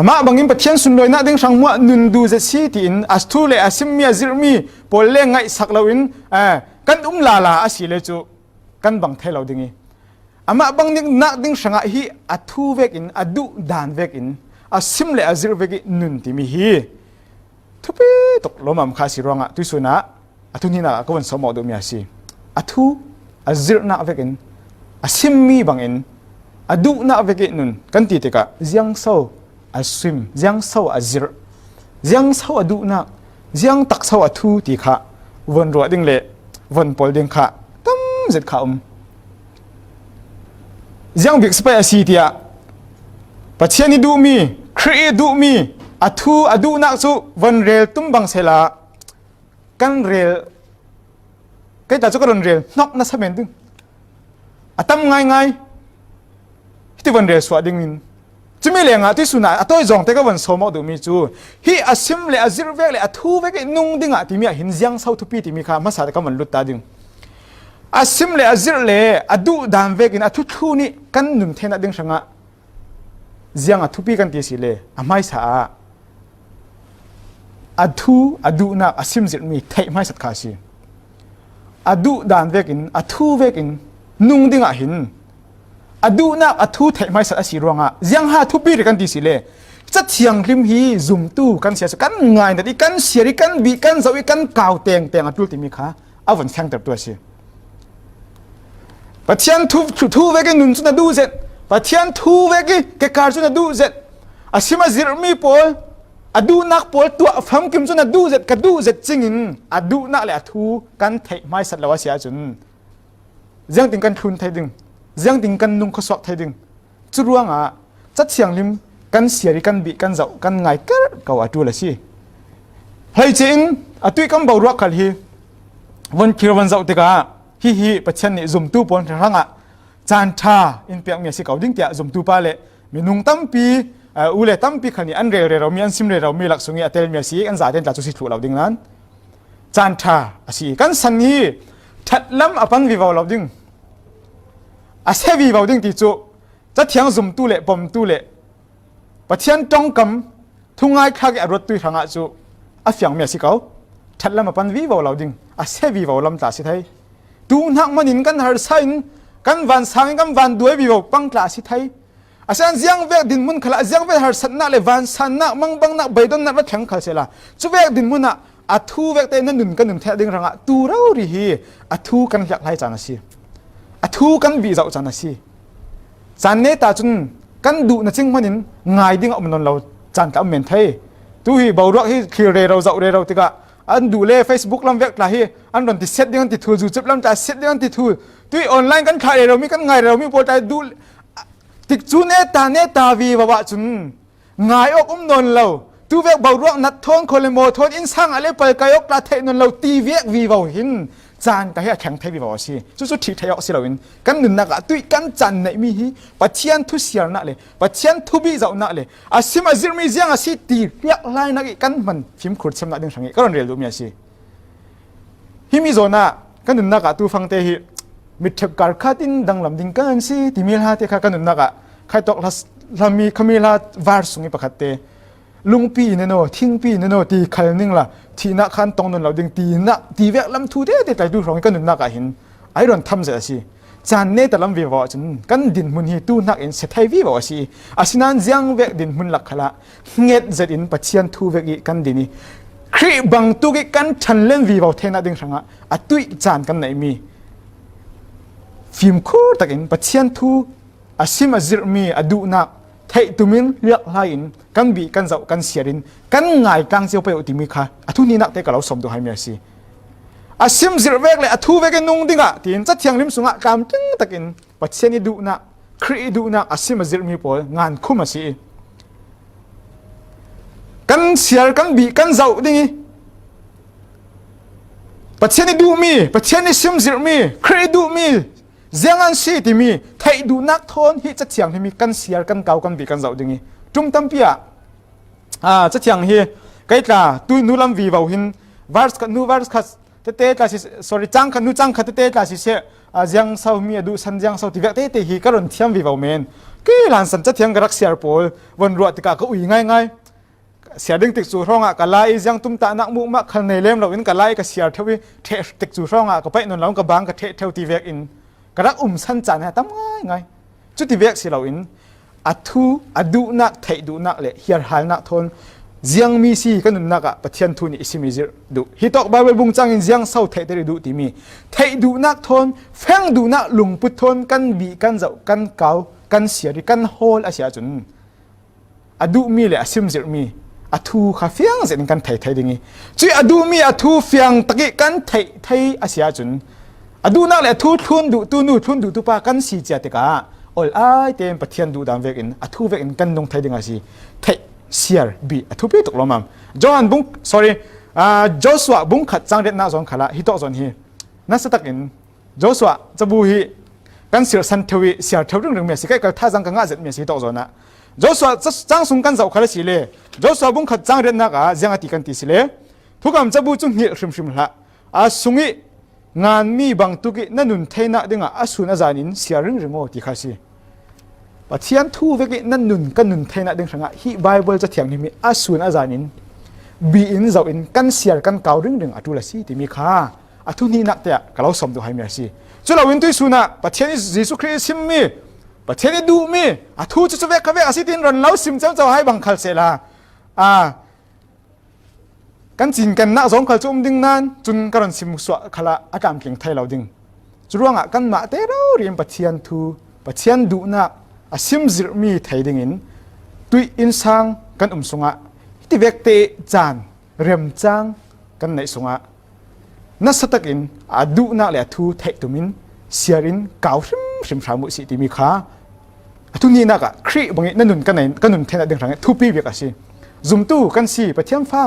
amah bangin Pathian sunlawinak ding hrang hmuah nun duh zet si tiin, a thu le a simmi, a zirhmi pawl le ngaihsak loin, eh, kan um lala a si le cu kan bang thei lo ding ih, amah bang niknak ding hrangah hi a thu vekin, a duh dan vekin, a sim le a zirh vek ih nun timi hi thupi tuk lawmam kha a si ruangah tuihsun ah a thu hnihnak ah ka vun sawm awk duhmi a si. A thu a zirhnak vekin, a simmi bangin, a duhnak vek ih nun kan ti tikah ziangso a sim, ziangso a zirh, ziangso a duhnak, ziang takso a thu ti kha von ruah ding le von pol ding kha tam zet kha um. Ziang bik si pei a si tiah Pathian ih duhmi, Khrih ih duhmi a thu a duhnak cu von rel tum bang sehla, kan rel, kei ta cu ka run rel hnok nasa men ding. A tam ngaingai. Hiti van rel suah ding in, cumi lengah tuihsun ah a tawi zawng te ka van sawm awk duhmi cu, hi a sim le a zirh vek le a thu vek ih nung dingah timi ah hin ziangso thupi timi kha hmasa te ka van lut ta ding. A sim le a zirh le a duh dan vekin a thuthlun ih kan nun theinak ding hrangah ziang a thupi kan ti si le, a hmaisa ah a thu a duhnak a simzirhmi theih hmaisat kha a si. A duh dan vekin, a thu vekin nung dingah hin a duhnak a thu theih hmaisat a si ruangah ziangha thupi rih kan ti si le, Ca Thianghlim hi zumtu kan si ahcun kan ngainat ih, kan siar ih, kan bih, kan zoh ih, kan kau tengteng a ṭul timi kha a vun fiangtertu a si. Pathian thu, thu, thu vek ih nun cu na duh zet, Pathian thu vek ih kekar cu na duh zet, a sim a zirhmi pawl, a duhnak pawl tuah famkim cu na duh zet, ka duh zet cingin a duhnak le a thu kan theih hmaisat lo a si ahcun ziangtin kan thlun thei ding, ziangtin kan nung khuasuak thei ding. Curuangah Ca Thianghlim kan siar ih, kan bih, kan zoh, kan ngai ker ko a ṭul a si. Hleice in atuih kan boruak khal hi von thlir von zoh tikah hihi Pathian nih zumtu pawl hrangah caan ṭha in piakmi a si ko ding tiah zumtu pa le minung tampi, eh, u le tampi khal nih an rel rero mi, an sim rero mi lak sung ih a telmi a si. Kan zaten tla cu si thluh lo ding nain caan ṭha a si. Kan san hi ṭhatlam a pan vivo lo ding, a se vivo ding ti cu Ca Thiang zumtu le pomtu le Pathian ṭongkam thungai thlak ih a ruattu hrangah cu a fiangmi a si ko. Ṭhatlam a pan vivo lo ding, a se vivo lam tla a si thei. Tuu hnak man in kan harsa in, kan vansang in, kan vanduai vivo pang tla a si thei. Asian ziangvek dinhmun khalah ziangvek harsatnak le vansannak, mangbangnak, beidonnak va thleng khal sehla, cuvek dinhmun ah a thu vek tein na nun kan nun theih ding hrangah tuu rori hi a thu kan hliakhlai caan a si. A thu kan bih zoh caan a si. Caan neta cun kan duh na cing hmanin ngai ding a um nawn lo caan tla um men thei. Tu hi boruak hi thlir rero zoh rero tikah an duh le Facebook lam vek tla hi an run ti set ding an ti thul, YouTube lam tla set ding an ti thul. Tu hi online kan thlah rero mi, kan ngai rero mi pawl tla hi duh tikcu neta neta vivo ahcun ngai awk um nawn lo, tuvek boruak nat thawn, khaw le maw thawn, innsang ah le palkai awk tla theih nawn lo ti vek vivo hin caan ka hi a thleng thei vivo a si. Cucu ṭhih thei awk si loin kan nunnak ah tuih kan caan neihmi hi Pathian thu siarnak le Pathian thu bih zohnak le a sim a zirhmi ziang a si ti hliakhlainak ih kan hman fimkhur thiamnak ding hrangih ka run rel duhmi a si. Himi zawn ah ka nunnak ah tufangte hi mitthep karkhat in danglam ding kan si timi hla te kha ka nunnak ah khaitawk hla, hlami khami hla var sung ih pakhatte lungpi neno, thingpi neno ti khal ningla thihnak khan tong nawn lo ding tinak ti vek lam thu tete tlaitu hrawng ih ka nunnak ah hin ai rawn tham zet a si. Caan neta lam vivo ahcun kan dinhmun hi tuhnak in sia thei vivo a si. Asinain ziang vek dinhmun lak khalah hnget zetin Pathian thu vek ih kan din ih Khrih bangtuk ih kan ṭhanlen vivo theinak ding hrangah a tuih caan kan neihmi fimkhur takin Pathian thu a sim a zirhmi a duhnak theih tumin hliakhlai in kan bih kan zoh kan siar in kan ngai tlang cio pei uh timi kha a thu hnihnak te ka lo sawm duh haimi a si. A sim zirh vek le a thu vek ih nung dingah tiin Cathiang lim sungah tlamtling takin Pathian ih duhnak, Khrih ih duhnak a sim a zirhmi pawl ngankhum a si ih kan siar kan bih kan zoh ding ih Pathian ih duhmi, Pathian ih sim zirhmi, Khrih ih duhmi ziang an si timi theih duhnak thawn hi Cathiang hlimi kan siar kan kau kan bih kan zoh ding ih ṭum tampi ah, aa, Cathiang hi kei tla tui nu lam vivo hin verse khat nu verse khat tete tla si, sorry, cang khat nu cang khat tete tla siseh, aa, ziangso mi a duhsan ziangso ti vek tete hi ka run thiam vivo men. Kei lansan Cathiang ka rak siar pawl von ruah tikah ka ui ngaingai. Siar ding tikcu hrawngah ka la ih ziang tumtahnak muhmah khal nei lem loin ka la ih ka siar theu ih ṭheh tikcu hrawngah ka paih nawn lo ka bang ka ṭheh theu ti vekin ka rak umsan caan hi a tam ngaingai. Cuti vek si loin a thu, a duhnak, theih duhnak le hiarhalnak thawn ziangmi si ka nunnak ah Pathian thu nih i sim i zirh duh. Hi tawk Baibal bung cangin ziangso theihter i duh timi theih duhnak thawn, feng duhnak lungput thawn kan bih, kan zoh, kan kau, kan siar ih kan hawl a si ahcun a duhmi le a simzirhmi a thu kha fiang zetin kan thei thei ding ih cuih a duhmi a thu fiang takih kan theih thei a si ahcun a duhnak le a thu thlun duhtu nu, thlun duhtu pa kan si cia tikah ol ai tein Pathian duhdan vekin a thu vekin kan nung thei ding a si. Theih, siar, bih a thupi tuk lawmam. Johan bung, sorry, aa, Joshua bung khat cang riatnak zawn khalah hi tawk zawn hi nasa takin Joshua cabu hi kan siarsan theu ih siar theu ringring mi a si, kaikal thazang ka ngah zet mi a si hi tawk zawn ah. Joshua ca-, cang sung kan zoh khal a si le Joshua bung khat cang riatnak ah ziang a ti kan ti si le Thukam cabu cu hngilh hrimhrim hlah. A sung ih nganmi bangtuk ih na nun theinak dingah a sun a zan in siar ringring aw ti kha a si. Pathian thu vek ih na nun ka nun theinak ding hrangah hih Baibal Cathiang nih mi a sun a zan in bih in zoh in kan siar kan kau ringring a ṭul a si timi kha a thu hnihnak te ah ka lo sawm duh haimi a si. Cu loin tuihsun ah Pathian ih Jesuh Khrih ih simmi, Pathian ih duhmi a thu cu cuvek kha vek a si tiin ron lo sim ceucau hai bang khal sehla, aa, kan cinkennak zawng khal cu um ding nain cun ka ron sim suah khalah a tlamtling thei lo ding. Curuangah kanmah te rori in Pathian thu, Pathian duhnak a simzirhmi thei dingin tuih innsang kan um sungah hiti vekte caan remcang kan neih sungah nasa takin a duhnak le a thu theih tumin siar in kau hrimhrim hram uh sih timi kha a thu hnihnak ah Khrih bangih na nun ka nei, ka nun theinak ding hrangih thupi bik a si. Zumtu kan si, Pathian fa,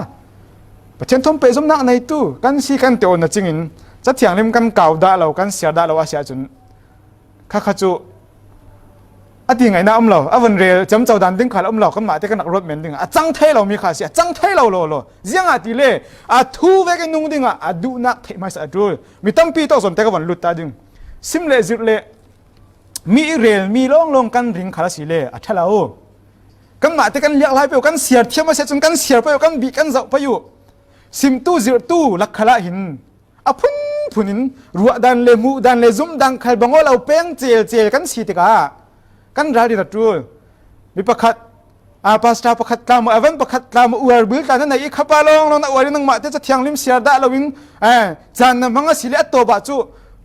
Pathian thawn pehzomnak neitu kan si kan ti aw na cingin Cathiang lim kan kau dah lo, kan siar dah lo a si ahcun kha kha cu a ti ngaihna um lo, a vun rel ciamco dan ding khal um lo, kanmah te kan rak ruat men ding a cang thei lo mi kha a si, a cang thei lo lo lo. Ziangahtile a thu vekin nung dingah a duhnak theih hmaisa a ṭul. Mi tampi tawk zawn te ka vun lut ta ding. Sim le zirh le mi ih rel mi lawnglawng kan ring khal a si le a ṭha lo. Kanmah te kan liaklai pei uh, kan siar thiam a si ahcun kan siar pei uh, kan bih kan zoh pei uh. Simtu zirhtu lak khalah hin a phunphun in ruah dan le hmuh dan le zumh dan khal bang aw lo peng celcel kan si tikah kan ralrin a ṭul. Mi pakhat, aa, pastor pakhat tla maw, evan pakhat tla maw, uar bil tla na nei ih khapa lawnglawng na uar ih nangmah te Cathiang lim siar dah loin, eh, caan na hmang a si le a tawp ah cu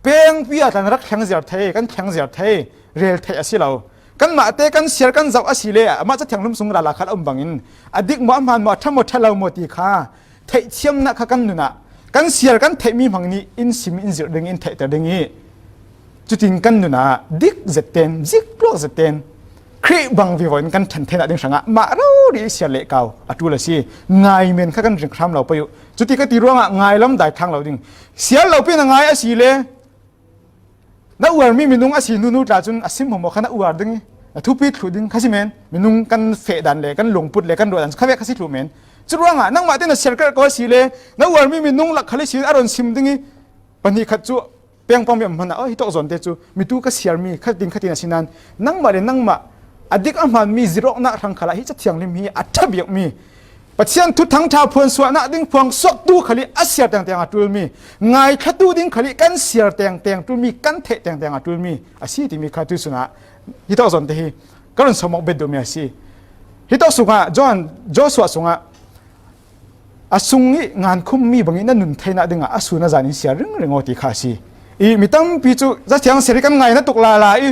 pengpi ah tla na rak thleng ziar thei, kan thleng ziar thei, rel theih a si lo. Kanmah te kan siar kan zoh a si le amah Cathiang lim sung rala khat a um bangin a dik maw, a hmaan maw, a ṭha maw, ṭha lo maw ti kha theihthiamnak kha kan nun ah kan siar kan theihmi hmang nih in sim in zirh ding, in theihter ding ih cutin kan nun ah dik zetten, zikluak zetten Khrih bang vivo in kan ṭhan theinak ding hrangah mah rau rih siar leh kau a ṭul a si. Ngai men kha kan ring hram lo pei uh. Cuti ka ti ruangah ngai lam dai thlang lo ding. Siar lo pi na ngai a si le na uar mi minung a si nunu tla cun a sim hmawhmawh kha na uar ding i na thupi thluh ding kha si men. Minung kan feh dan le kan lungput le kan ruah dan kha vek kha si thluh men. Curuangah nangmah te na siar karh ko a si le na uar mi minung lak khal i si a ron sim ding i pahnih khat cu pengpang mi a hman ah, "Oh, hi tawk zawn te cu mitu ka siar mi kha ding kha tin a si nan nangmah le nangmah a dik a hmaan mi zirawknak hrang khalah hi Cathiang lim hi a ṭha biak mi Pathian thuthang ṭha phuansuahnak ding phuangsuaktu khal i a siar tengteng a ṭul mi, ngaithlatu ding khal i kan siar tengteng ṭul mi, kan theih tengteng a ṭul mi a si," timi kha tuisun ah hi tawk zawn te hi ka run sawmawk bet duhmi a si. Hi tawk sungah Johan, Joshua sungah a sung i ngankhum mi bang i na nun theinak dingah a sun a zan in siar ringring aw ti kha a si. I mi tampi cu Cathiang siar i kan ngai na tuk lala i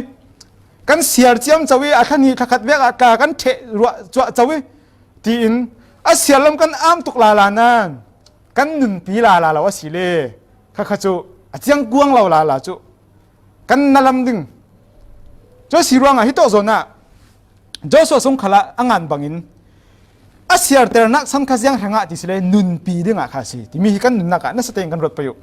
kan siar ciamco i a thla hnih thla khat vek ah tla kan ṭheh ruah cuahco i tiin a siar lam kan am tuk lala nan kan nunpi lala lo a si le kha kha cu a ciangkuang lo lala cu kan na lam ding. Cu a si ruangah hi tawk zawn ah Joshua sung khalah a ngan bangin a siarternak san kha ziang hrangah ti si le nunpi dingah kha a si timi hi kan nunnak ah nasa tein kan ruat pei uh.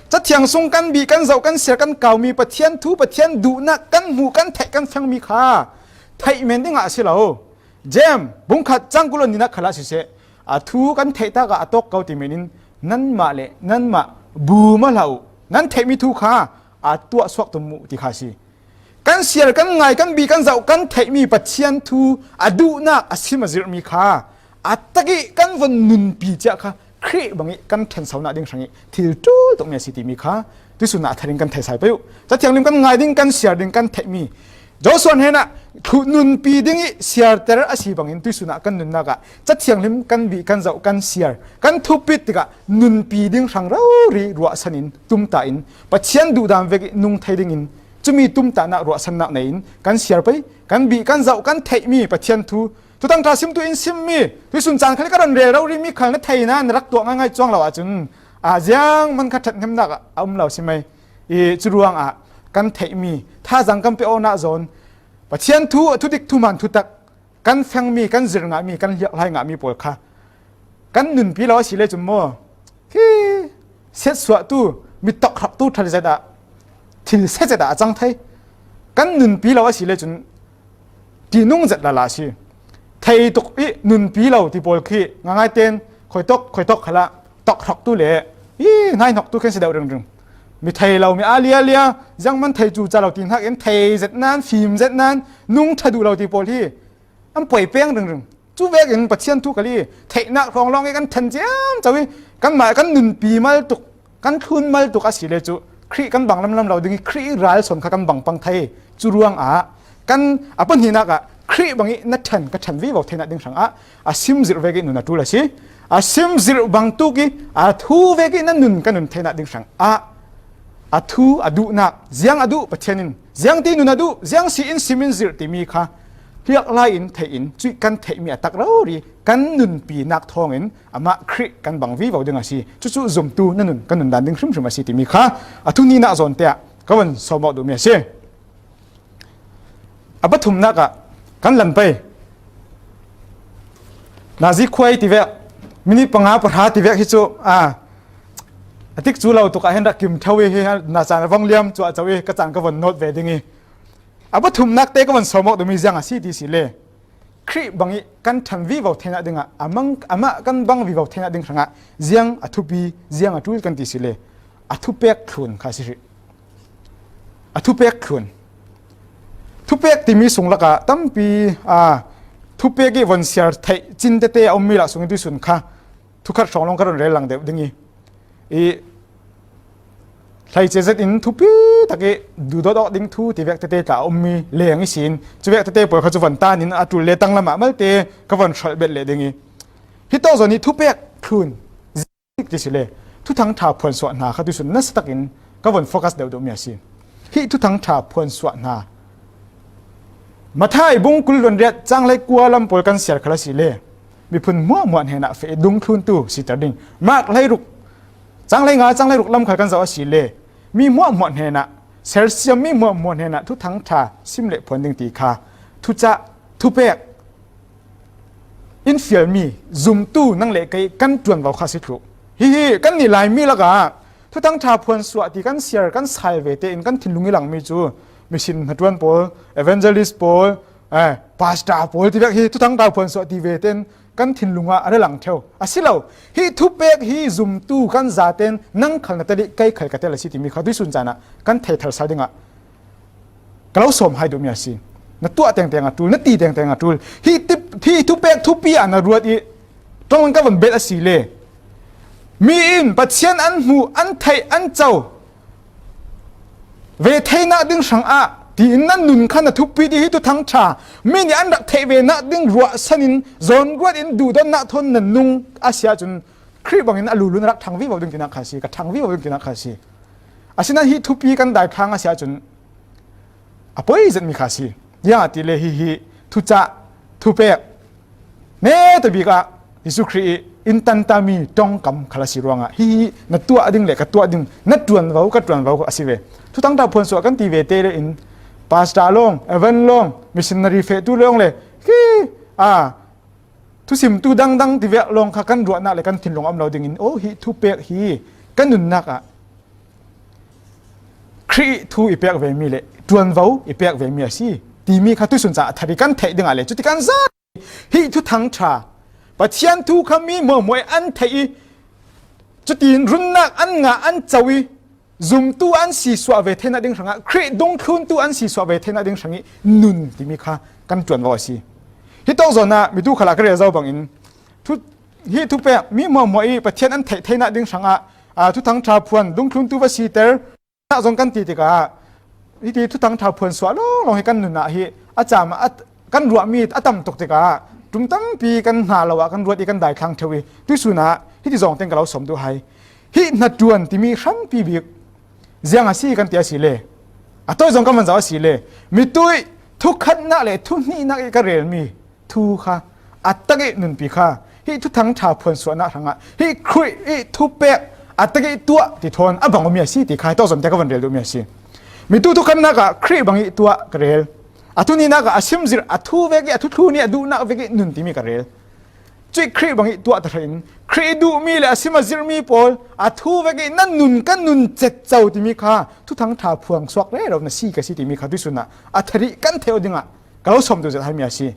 Cathiang sung kan bih, kan zoh, kan siar, kan kaumi Pathian thu, Pathian duhnak kan hmuh, kan theih, kan fengmi kha theih men dingah a si lo. Jem bungkhat cangkulon ninak khalah siseh, a thu kan theih takah a tawk ko ti men in nanmah le nanmah bum a hlah uh, nan theihmi thu kha a tuahsuak tum uh ti kha a si. Kan siar, kan ngai, kan bih, kan zoh, kan theihmi Pathian thu a duhnak a sim a zirhmi kha a tak i kan von nunpi ciah kha Khrih bangih kan ṭhansonak ding hrangih thil ṭul tukmi a si timi kha tuisun ah a tharin kan theihsai pei uh. Cathiang lim kan ngai ding, kan siar ding, kan theihmi Joshua hnenah thluh nunpi ding i siarter a si bangin tuisun ah kan nunnak ah Cathiang lim kan bih, kan zoh, kan siar, kan thupit tikah nunpi ding hrang rori ruahsan in tumtah in Pathian duhdan vek i nung thei dingin cumi tumtahnak ruahsannak nei in kan siar pei, kan bih, kan zoh, kan theihmi Pathian thu Thuthang ṭha simtu in simmi tuisun caan khal i ka ron rel rori mi khal na thei nain na rak tuah ngaingai cuang lo ahcun a ziang hman kha ṭhathnemnak a um lo si mai. I curuangah kan theihmi thazaang kan pe awknak zawn Pathian thu a thudik thuhmaan thutak kan fengmi, kan zir ngahmi, kan liaklai ngahmi pawl kha kan nunpi lo a si le cun maw, khi setsuahtu, mi tokhroktu ṭha zet ah, thil se zet ah a cang thei. Kan nunpi lo a si le cun ṭihnung zet lala a si. Thei tuk i nunpi lo ti pawl khi ngaingai tein khuitawk, khuitawk khalah tokhroktu le i hnainoktu khin si deuh ringring. Mi thei lo, mi aa lialia, zianghman thei cuca lo ti hnakin thei zet nan, fim zet nan, nung ṭha duh lo ti pawl hi an poi peng ringring. Cu vekin Pathian thu khal i theihnak hrawng lawng i kan ṭhan ciamco i kanmah kan nunpi mal tuk, kan thlun mal tuk a si le cu Khrih kan bang lamlam lo ding i Khrih ral sawn kha kan bang pang thei. Curuangah kan a pahnihnak ah Khrih bangih na ṭhan ka ṭhan vivo theinak ding hrangah a sim zirh vek i nun a ṭul a si. A sim zirh bang tuk i a thu vek i na nun ka nun theinak ding hrangah a thu a duhnak, ziang a duh Pathian in, ziang ti nun a duh, ziang si in sim in zirh timi kha hliak lai in theih in cuih kan theihmi a tak rori kan nunpinak thawngin amah Khrih kan bang vivo ding a si. Cucu zumtu na nun kan nun dan ding hrimhrim a si timi kha a thu hnihnak zawn te ah ka von sawmawk duhmi a si. A pathumnak ah kan lan pei. Nazi khuai tivek, minit panga pahra tivek hi cu a a tik cu lo tuk ah hin rak kim tho i hi na caan a vong liam cuahco i ka caan ka von nawt ve ding i a pathumnak te ka von sawmawk duhmi ziang a si ti si le Khrih bangih kan ṭhan vivo theinak dingah a mang, amah kan bang vivo theinak ding hrangah ziang a thupi, ziang a ṭul kan ti si le a thupek thlun kha a si hrih. A thupek thlun. Thupek timi sung lakah tampi a thupek i von siar theih cin tete a ummi lah sungin tuisun kha thukhat hrawng lawng ka run rel lang deuh ding i, i hleice zet in thupi tak i duhdawt awk ding thu tivek tete tla a ummi leng ihsin cuvek tete pawl kha cu von tan in a ṭul le tanglam ah malte ka von hrolh bet leh ding i, hi tawk zawn i thupek thlun ti si le Thuthang ṭha phuansuah hna kha tuisun nasa takin ka von focus deuh deuhmi a si. Hih Thuthang ṭha phuansuah hna Matthai bung kul luan riat cang hlei kua lam pawl kan siar khal a si le miphun hmuahhmuah hnenah feh i dungthluntu siter ding. Mark hlei ruk cang hlei nga cang hlei ruk lam khal kan zoh a si le mi hmuahhmuah hnenah sersiam, mi hmuahhmuah hnenah Thuthang ṭha sim le phuan ding ti kha thucah, thupek in fialmi zumtu nang le kei kan ṭuanvo kha si thluh. Hihi kan nih Laimi lakah Thuthang ṭha phuansuah ti kan share, kan sai ve tein kan thinlung i langmi cu mission hnaṭuan pawl, evangelist pawl, eh, pastor pawl tivek hi Thuthang ṭha phuansuah ti ve tein kan thinlung ah a ra lang ṭheu. A si lo, hi thupek hi zumtu kan zaten nang khal na tel i kei khal ka tel a si timi kha tuisun caan ah kan thei thar sal dingah ka lo sawm hai duhmi a si. Na tuah tengteng a ṭul, na ti tengteng a ṭul. Hi tip, hi thupek thupi ah na ruat i ṭong in ka van belh a si le, mi in Pathian an hmuh, an theih, an co ve theinak ding hrangah tiin na nun kha na thupi ti hi Thuthang ṭha mi nih an rak theih venak ding ruahsan in zawn ruat in duhdawtnak thawn na nung a si ahcun Khrih bangin a lulun a rak ṭhang vivo ding tinak kha a si, ka ṭhang vivo ding tinak kha a si. Asinain hi thupi kan daithlang a si ahcun a poi zetmi kha a si. Ziangahtile hihi thucah, thupek netabik ah Jesuh Khrih i in tantami ṭongkam khal a si ruangah hihi na tuah ding le ka tuah ding, na ṭuanvo, ka ṭuanvo a si ve. Thuthang ṭha phuansuah kan ti ve te le in pastor lawng, evan lawng, missionary fehtu lawng le khi a thusimtu dangdang tivek lawng kha kan ruahnak le kan thinlung a um lo dingin, aw, hi thupek hi kan nunnak ah Khrih thu i pek vemi le ṭuanvo i pek vemi a si timi kha tuisun caah a thar i kan theih dingah le cuti kan za hi Thuthang ṭha Pathian thu kha mi hmuahhmuah i an theih i cutin runnak an ngah, an co i zumtu an si suah ve theinak ding hrangah, Khrih dungthluntu an si suah ve theinak ding hrangih nun timi kha kan ṭuanvo a si. Hi tawk zawn ah mitu khal ah ka rel zo bangin thu, hi thupek mi hmuahhmuah i Pathian an theih theinak ding hrangah, aa, Thuthang ṭha phuan dungthluntu va siter nak zong kan ti tikah, hiti Thuthang ṭha phuan suah lawnglawng hi kan nun ah hi a cam ah a, kan ruahmi a tam tuk tikah ṭum tampi kan hna lo ah kan ruat i kan daithlang ṭheu i tuisun ah hiti zong teng ka lo sawm duh hai. Hi hnaṭuan timi hrampi bik ziang a si kan ti a si le, a tawi zong kan van zoh a si le, mituih thukhatnak le thuhnihnak i ka relmi thu kha a tak i nunpi kha hi Thuthang ṭha phuansuahnak hrangah hi Khrih i thupek a tak i tuah ti thawn a bang awmi a si ti kha hi tawk zawn te ka van rel duhmi a si. Mitu thukhatnak ah Khrih bang i tuah ka rel. A thuhnihnak ah a simzirh, a thu vek i a thuthlun i a duhnak vek i nun timi ka rel. Cuih Khrih bang i tuah tahrain Khrih i duhmi le a sim a zirhmi pawl a thu vek i na nun ka nun cetco timi kha Thuthang ṭha phuansuak rero na si ka si timi kha tuisun ah a thar i kan theih aw dingah ka lo sawm duh zet haimi a si.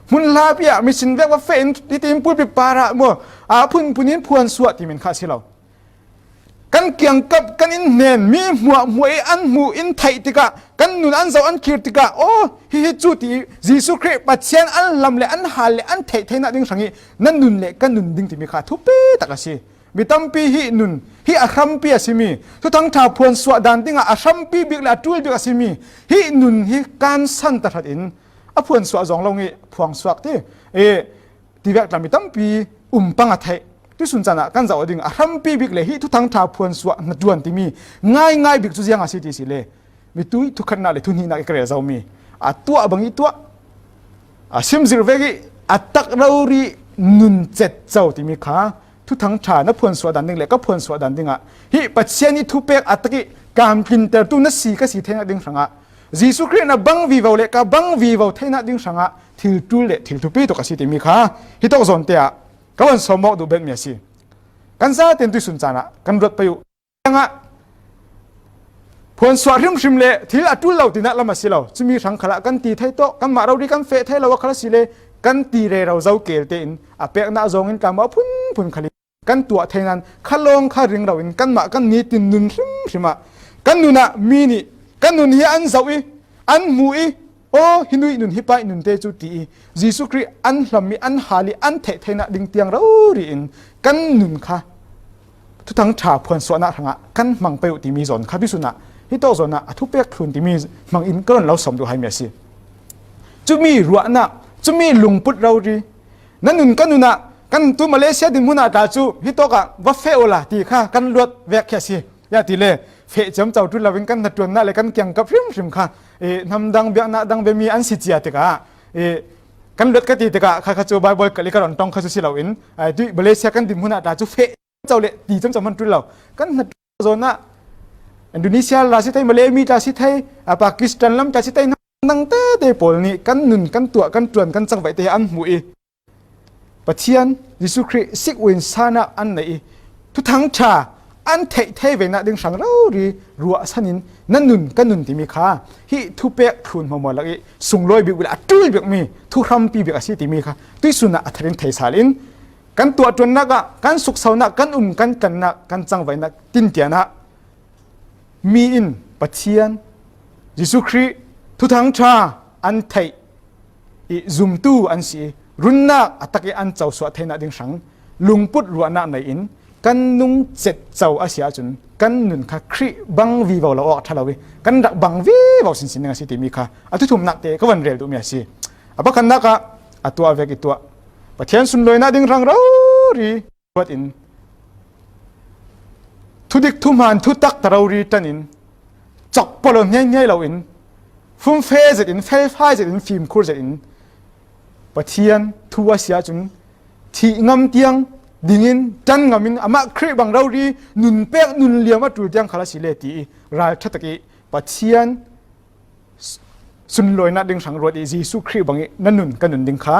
Hmun hlapi ah mission vek va feh in hitin pulpit parah maw, aa, phunphun in phuansuah timin kha a si lo. Kan kiangkap, kan in hnen, mi hmuahhmuah i an hmuh in theih tikah, kan nun an zoh an khir tikah, aw, hihi cu ti i Jesuh Khrih Pathian an hlam le an hal le an theih theinak ding hrangih na nun le ka nun ding timi kha thupi tak a si. Mi tampi hi nun hi a hrampi a simi, Thuthang ṭha phuansuah dan dingah a hrampi bik le a ṭul bik a simi hi nun hi kan san tahratin a phuansuah zong lo i phuangsuak ti, e, tivek tla mi tampi um pang a theih. Tuisun caan ah kan zoh ding a hrampi bik le hi Thuthang ṭha phuansuah hnaṭuan timi ngaingai bik cu ziang a si ti si le, mituih thukhatnak le thuhnihnak i ka rel zomi a tuah bang i tuah, a simzirh vek i a tak rori nun cetco timi kha Thuthang ṭha na phuansuah dan ding le ka phuansuah dan dingah hi Pathian i thupek a tak i kamtlintertu na si ka si theinak ding hrangah Jesuh Khrih na bang vivo le ka bang vivo theinak ding hrangah thil ṭul le thil thupi tuk a si timi kha hi tawk zawn te ah ka van sawm awk duh betmi a si. Kan zaten tuisun caan ah kan ruat pei uh. Tiangah phuansuah hrimhrim le thil a ṭul lo tinak lam a si lo. Cumi hrang khalah kan ti thei tawh, kanmah rori kan feh thei lo a khal a si le kan ti rero zo keel tein a peknak zong in tla maw a phunphun khal i kan tuah thei nan kha lawng kha ring lo in kanmah kan nitin nun hrimhrim ah kan nun ah mi nih kan nun hi an zoh i an hmuh i, aw, hi nuih nun hi paih nun te cu ti i Jesuh Khrih an hlam i an hal i an theih theinak ding tiang rori in kan nun kha Thuthang ṭha phuansuahnak hrangah kan hmang pei uh timi zawn kha tuisun ah hi tawk zawn ah a thupek thlun timi hmang in ka ron lo sawm duh haimi a si. Cumi ruahnak, cumi lungput rori, na nun ka nun ah kan tu Malaysia dinhmun ah tla cu hi tawk ah va feh awla ti kha kan luat vek khi a si. Ya ti le feh ciamco ṭul lo in kan hnaṭuannak le kan kiangkap hrimhrim kha, e, hnam dang biaknak dang biami an si cia tikah, e, kan luat ka ti tikah kha kha cu Baibal kal i ka ron ṭong kha cu si lo in, e, tuih Malaysia kan dinhmun ah tla cu feh ciamco le ti ciamco hman ṭul lo. Kan hnaṭuan zawn ah Indonesia la si thei, Malay mi tla si thei, a Pakistan lam tla si thei, hnam dang tete pawl nih kan nun, kan tuah, kan ṭuan, kan cangvaih te hi an hmuh i Pathian Jesu Khrih sik uh in sanah an neih i, Thuthang ṭha an theih thei veinak ding hrang rori ruahsan in na nun ka nun timi kha hih thupek thlun hmuahhmuah lak i sunglawi bik uh le a ṭul bikmi thuhrampi bik a si timi kha tuihsun ah a thar in thei sal in kan tuahṭuannak ah, kan suksonak, kan um kan tlannak, kan cangvaihnak tintian ah mi in Pathian, Jesu Khrih, Thuthang ṭha an theih i zumtu an si i, runnak a tak i an cosuah theinak ding hrang lungput ruahnak nei in kan nung cet co a si ahcun kan nun kha Khrih bang vivo lo awk ṭha lo i kan rak bang vivo sinsin ding a si timi kha a thuthumnak te ka van rel duhmi a si. A pakhatnak ah a tuah vek i tuah Pathian sunlawinak ding hrang rori ruat in thudik thuhmaan thutak ta rori ṭan in cokpolo hniaihniai lo in fumfe zet in felfai zet in fimkhur zet in Pathian thu a si ahcun thih ngam tiang dingin ṭan ngam in amah Khrih bang rori nun pek nun liam a ṭul tiang khal a si le ti i ralṭha tak i Pathian sunlawinak ding hrang ruat i Jesu Khrih bang i na nun ka nun ding kha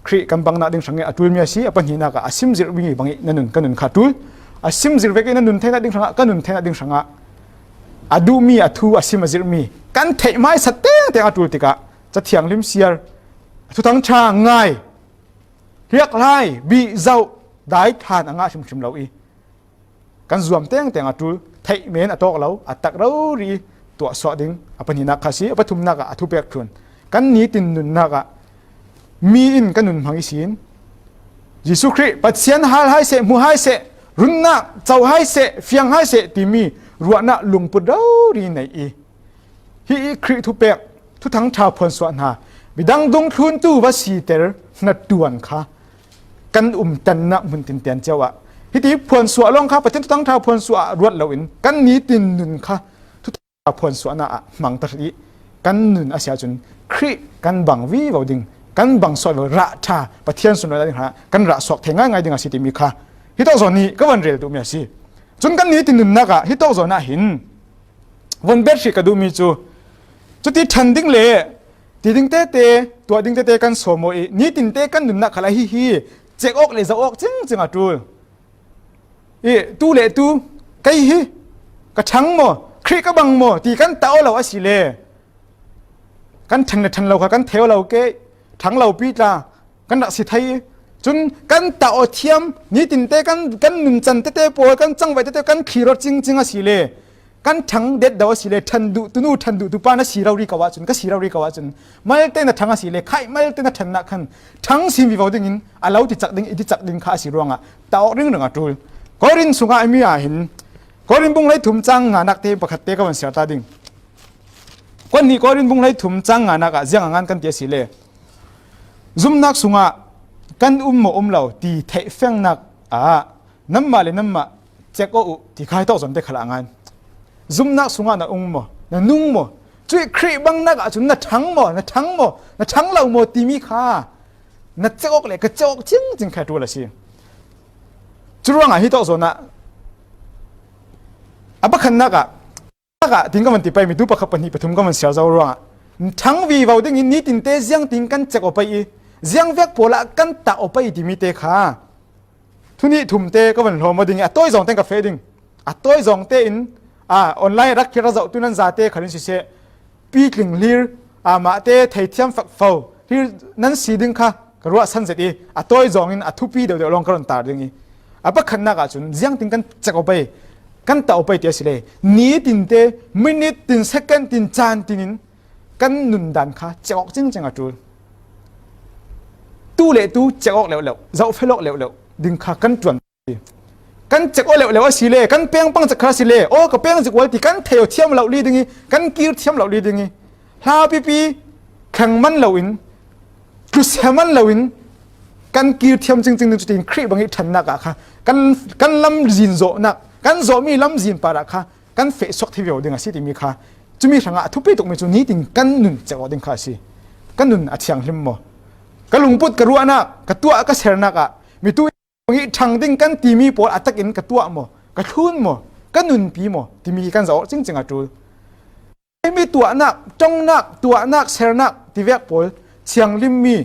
Khrih kan bangnak ding hrang i a ṭulmi a si. A pahnihnak ah a simzirhmi bang i na nun ka nun kha a ṭul. A simzirh vek i na nun theinak ding hrangah ka nun theinak ding hrangah a duhmi a thu a sim a zirhmi kan theih hmaisat tengteng a ṭul tikah Cathianghlim siar, Thuthang ṭha ngai, hliakhlai, bih zoh, daithlan a ngah hrimhrim lo i kan zuam tengteng a ṭul, theih men a tawk lo, a tak rori tuahsuah ding a pahnihnak kha a si. A pathumnak ah a thupek thlun kan nitin nunnak ah mi in ka nun hmang ihsin Jesu Khrih Pathian hal hai seh, hmu hai seh, runnak co hai seh, fiang hai seh timi ruahnak lungput rori nei i hi i Khrih thupek Thuthang ṭha phuansuah hna midang dungthluntu va siter hnaṭuan kha kan umtannak hmun tintian cio ah hiti phuansuah lawng kha Pathian Thuthang ṭha phuansuah ah ruat loin kan nitin nun kha Thuthang ṭha phuansuahnak ah hmang ta hri i kan nun a si ahcun Khrih kan bang vivo ding, kan bang suak vivo rah ṭha Pathian sunlawinak ding hrangah kan rah suak thei ngaingai ding a si timi kha hitawk zawn nih ka van rel duhmi a si. Cun kan nitin nunnak ah hitawk zawn ah hin von bet hrih ka duhmi cu cuti ṭhan ding le ti ding tete, tuah ding tete kan sawm aw i, nitinte kan nunnak khal a hihi cek awk le zoh awk cingcing a ṭul i, tu le tu kei hi ka ṭhang maw, Khrih ka bang maw ti kan tah aw lo a si le, kan ṭhan le ṭhan lo kha kan theu lo ke, ṭhang lo pi tla, kan rak si thei i, cun kan tah aw thiam, nitinte kan, kan nuncan tete pawl, kan cangvaih tete kan thlir aw cingcing a si le, kan ṭhang det do a si le, ṭhan duh tunu, ṭhan duh tupa na si rori ko ahcun, ka si rori ko ahcun, malte na ṭhang a si le, khaih malte na ṭhannak khan ṭhang sin vivo dingin a lo ticak ding, i ticak ding kha a si ruangah tah awk ringring a ṭul. Korin sungah a mi ah hin, Korin bung hleithum cang nganak te pakhat te ka van siar ta ding. Kuan hnih Korin bung hleithum cang nganak ah ziang a ngan kan ti a si le, zumnak sungah kan um maw um lo ti theihfengnak ah nanmah le nanmah cek aw uh ti kha hitawk zawn te khal ah a ngan. Zumnak sungah na um maw, na nung maw, cuih Khrih bangnak ahcun na ṭhang maw, na ṭhang maw, na ṭhang lo maw timi kha na cek awk le ka cek awk cingcing kha a ṭul a si. Curuangah hitawk zawn ah a pakhatnak ah, ah, tin ka van ti paimi tu pakhat pahnih pathum ka van siar zo ruangah ṭhang vivo dingin nitinte ziangtin kan cek aw pei i, ziangvek pawl ah kan tah aw pei timi te kha thu hnih thum te ka van hlawm aw ding i, a tawi zawng tein ka feh ding. A tawi zawng tein, aa, online rak kir a zohtu nan zate khal in siseh, pitling hlir, aa, mahte theithiam fakfo hlir nan si ding kha ka ruahsan zet i, a tawi zawngin a thupi deuhdeuh lawng ka run tar ding i, a pakhatnak ahcun ziangtin kan cek aw pei, kan tah aw pei ti a si le, nitinte, minute tin, second tin, caan tin in kan nundan kha cek awk cingcing a ṭul. Tu le tu cek awk leuhleuh, zohfel awk leuhleuh ding kha kan ṭuan. Kan cek aw leuhleuh a si le, kan pengpang cek kha a si le, aw ka peng zik ual ti kan thei aw thiam loh li ding i, kan kir thiam loh li ding i, hla pipi thleng man loin, tlusia man loin, kan kir thiam cingcing ding cutin Khrih bang i ṭhannak ah kha kan, kan lamzin zawhnak, kan zawhmi lamzin par ah kha kan feh suak thei vivo ding a si timi kha, cumi hrangah a thupi tukmi cu nitin kan nun cek aw ding kha a si. Ka nun a thianghlim maw? Ka lungput, ka ruahnak, ka tuah, ka sernak ah mitu i ṭhang ding kan timi pawl a takin ka tuah maw, ka thlun maw, ka nunpi maw timi hi kan zoh awk cingcing a ṭul. Himi tuahnak, ṭongnak, tuahnak, sernak tivek pawl thianghlimmi,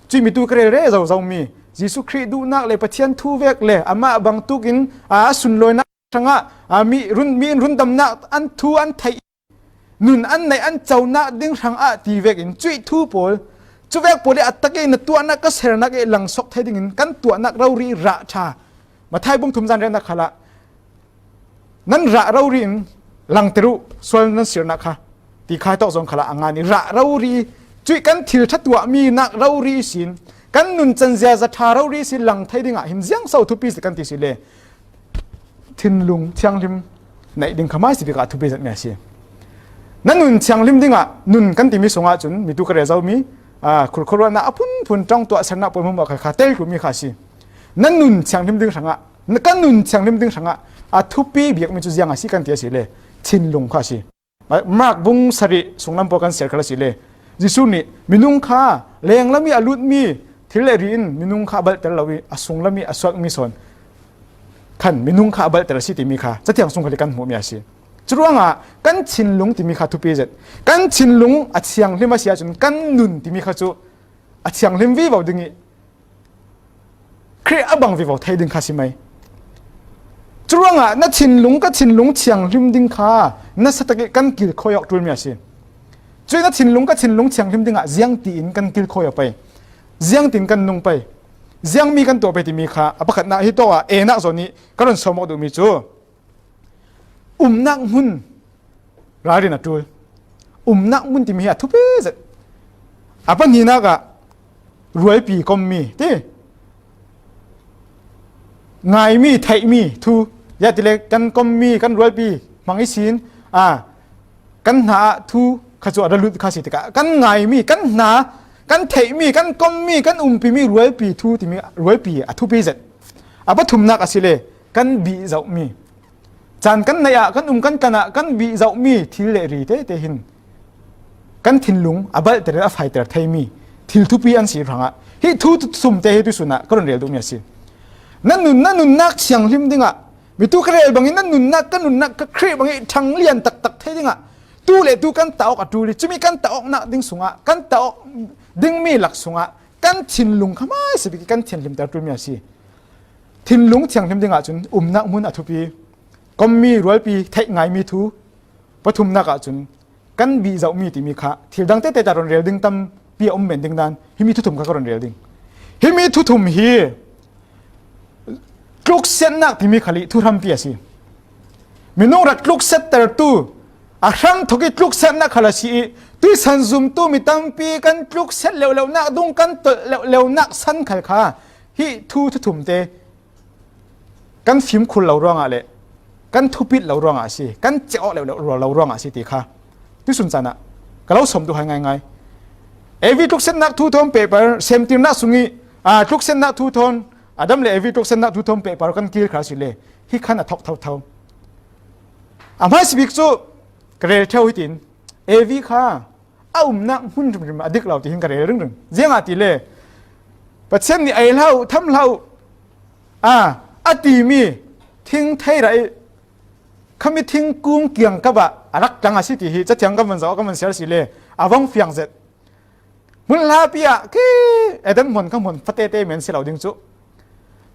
cuih mitu ka relre zozomi, Jesuh Khrih duhnak le Pathian thu vek le amah bangtukin a, a sunlawinak hrangah, a, mi run, mi in rundamnak an thu an theih, nun an neih an conak ding hrangah ti vekin cuih thu pawl, cuvek pawl i a tak i na tuahnak ka sernak i langsawk thei dingin kan tuahnak rori rah ṭha. Mathai bung thum zan riatnak khalah nan rah rori in langter uh, sual nan sirnak kha, ti kha tawk zong khalah a ngan i rah rori, cuih kan thil ṭha tuahmi nak rori ihsin kan nuncan ziaza ṭha rori ihsin lang thei dingah hin ziangso thupi si kan ti si le thinlung thianghlim neih ding kha hmaisabik ah thupi zetmi a si. Na nun thianghlim dingah nun kan timi sungah cun mitu ka rel zomi, a, khurkhuruahnak a phunphun ṭong tuahsernak pawl hmuahhmuah kha, kha tel ṭulmi kha a si. Na nun thianghlim ding hrangah, na, ka nun thianghlim ding hrangah a thupi biakmi cu ziang a si kan ti a si le thinlung kha a si. Mark bung sarih sunglam pawl kan siar khal a si le Jesuh nih minung kha lenglam i a lutmi thil le ri in minung kha a balhter lo i a sunglam i a suakmi sawn khan minung kha a balhter a si timi kha Cathiang sung khal i kan hmuhmi a si. Curuangah kan thinlung timi kha thupi zet. Kan thinlung a thianghlim a si ahcun kan nun timi kha cu a thianghlim vivo ding i Khrih a bang vivo thei ding kha si mai. Curuangah na thinlung ka thinlung thianghlim ding kha nasa tak i kan kilkhawi awk ṭulmi a si. Cuih na thinlung ka thinlung thianghlim dingah ziangtiin kan kilkhawi aw pei, ziangtiin kan nung pei, ziangmi kan tuah pei timi kha a pakhatnak hi tawh ah enak zawn i ka run sawm awk duhmi cu umnak hmun ralrin a ṭul. Umnak hmun timi hi a thupi zet. A pahnihnak ah rualpi kommi ti ngaimi, theihmi thu, ziah tile kan kommi, kan rualpi hmang ihsin, a, kan hna ah thu kha cu a ra lut kha si tikah kan ngaimi, kan hna, kan theihmi, kan kommi, kan umpimi rualpi thu timi rualpi a thupi zet. A pathumnak a si le kan bih zohmi, caan kan neih ah, kan um kan kan ah kan bih zohmi thil le ri tete hin kan thinlung a balhter, a faiter theimi thil thupi an si hrangah hi thu sumte hi tuisun ah ka run rel duhmi a si. Na nun, na nunnak thianghlim dingah mitu ka rel bangin na nunnak, ka nunnak, ka Khrih bangin ṭhanglian taktak thei dingah tu le tu kan tah awk a ṭul i cumi kan tah awknak ding sungah, kan tah awk dingmi lak sungah kan thinlung kha hmaisabik i kan thianghlimter ṭulmi a si. Thinlung thianghlim dingah cun umnak hmun a thupi, kommi, rualpi, theih ngaimi thu, pathumnak ah cun kan bih zohmi timi kha thil dang tete ta run rel ding tampi a um men ding nan himi thuthum kha ka run rel ding. Himi thuthum hi tluksetnak timi khal i thuhrampi a si. Minung rak tluksettertu a hram thawk i tluksetnak khal a si i tuisan zumtu mi tampi kan tlukset leuhleuhnak dung kan tolh leuhleuhnak san khal kha hi thu thuthumte kan fimkhur lo ruangah le kan thupit lo ruangah a si, kan ceh awk leuhleuh lo ruangah a si ti kha tuisun caan ah ka lo sawm duh hai ngaingai. Evi tluksetnak thu thawn pehpar, semtirnak sung i, aa, tluksetnak thu thawn, Adam le Evi tluksetnak thu thawn pehpar kan kir khal a si le hi khan a thawk thotho. A hmaisabik cu ka rel ṭheu hitin Evi kha a umnak hmun hrimhrim a dik lo tihin ka rel ringring. Ziangahtile Pathian nih ei hlah uh, tham hlah uh, a, a timi thingthei rah i khami thingkung kiangkap ah a rak tlang a si ti hi Cathiang kan van zoh, kan van siar si le a vong fiang zet. Hmunhla pi ah khi Eden hmuan kha hmuan fatete men si lo ding cu.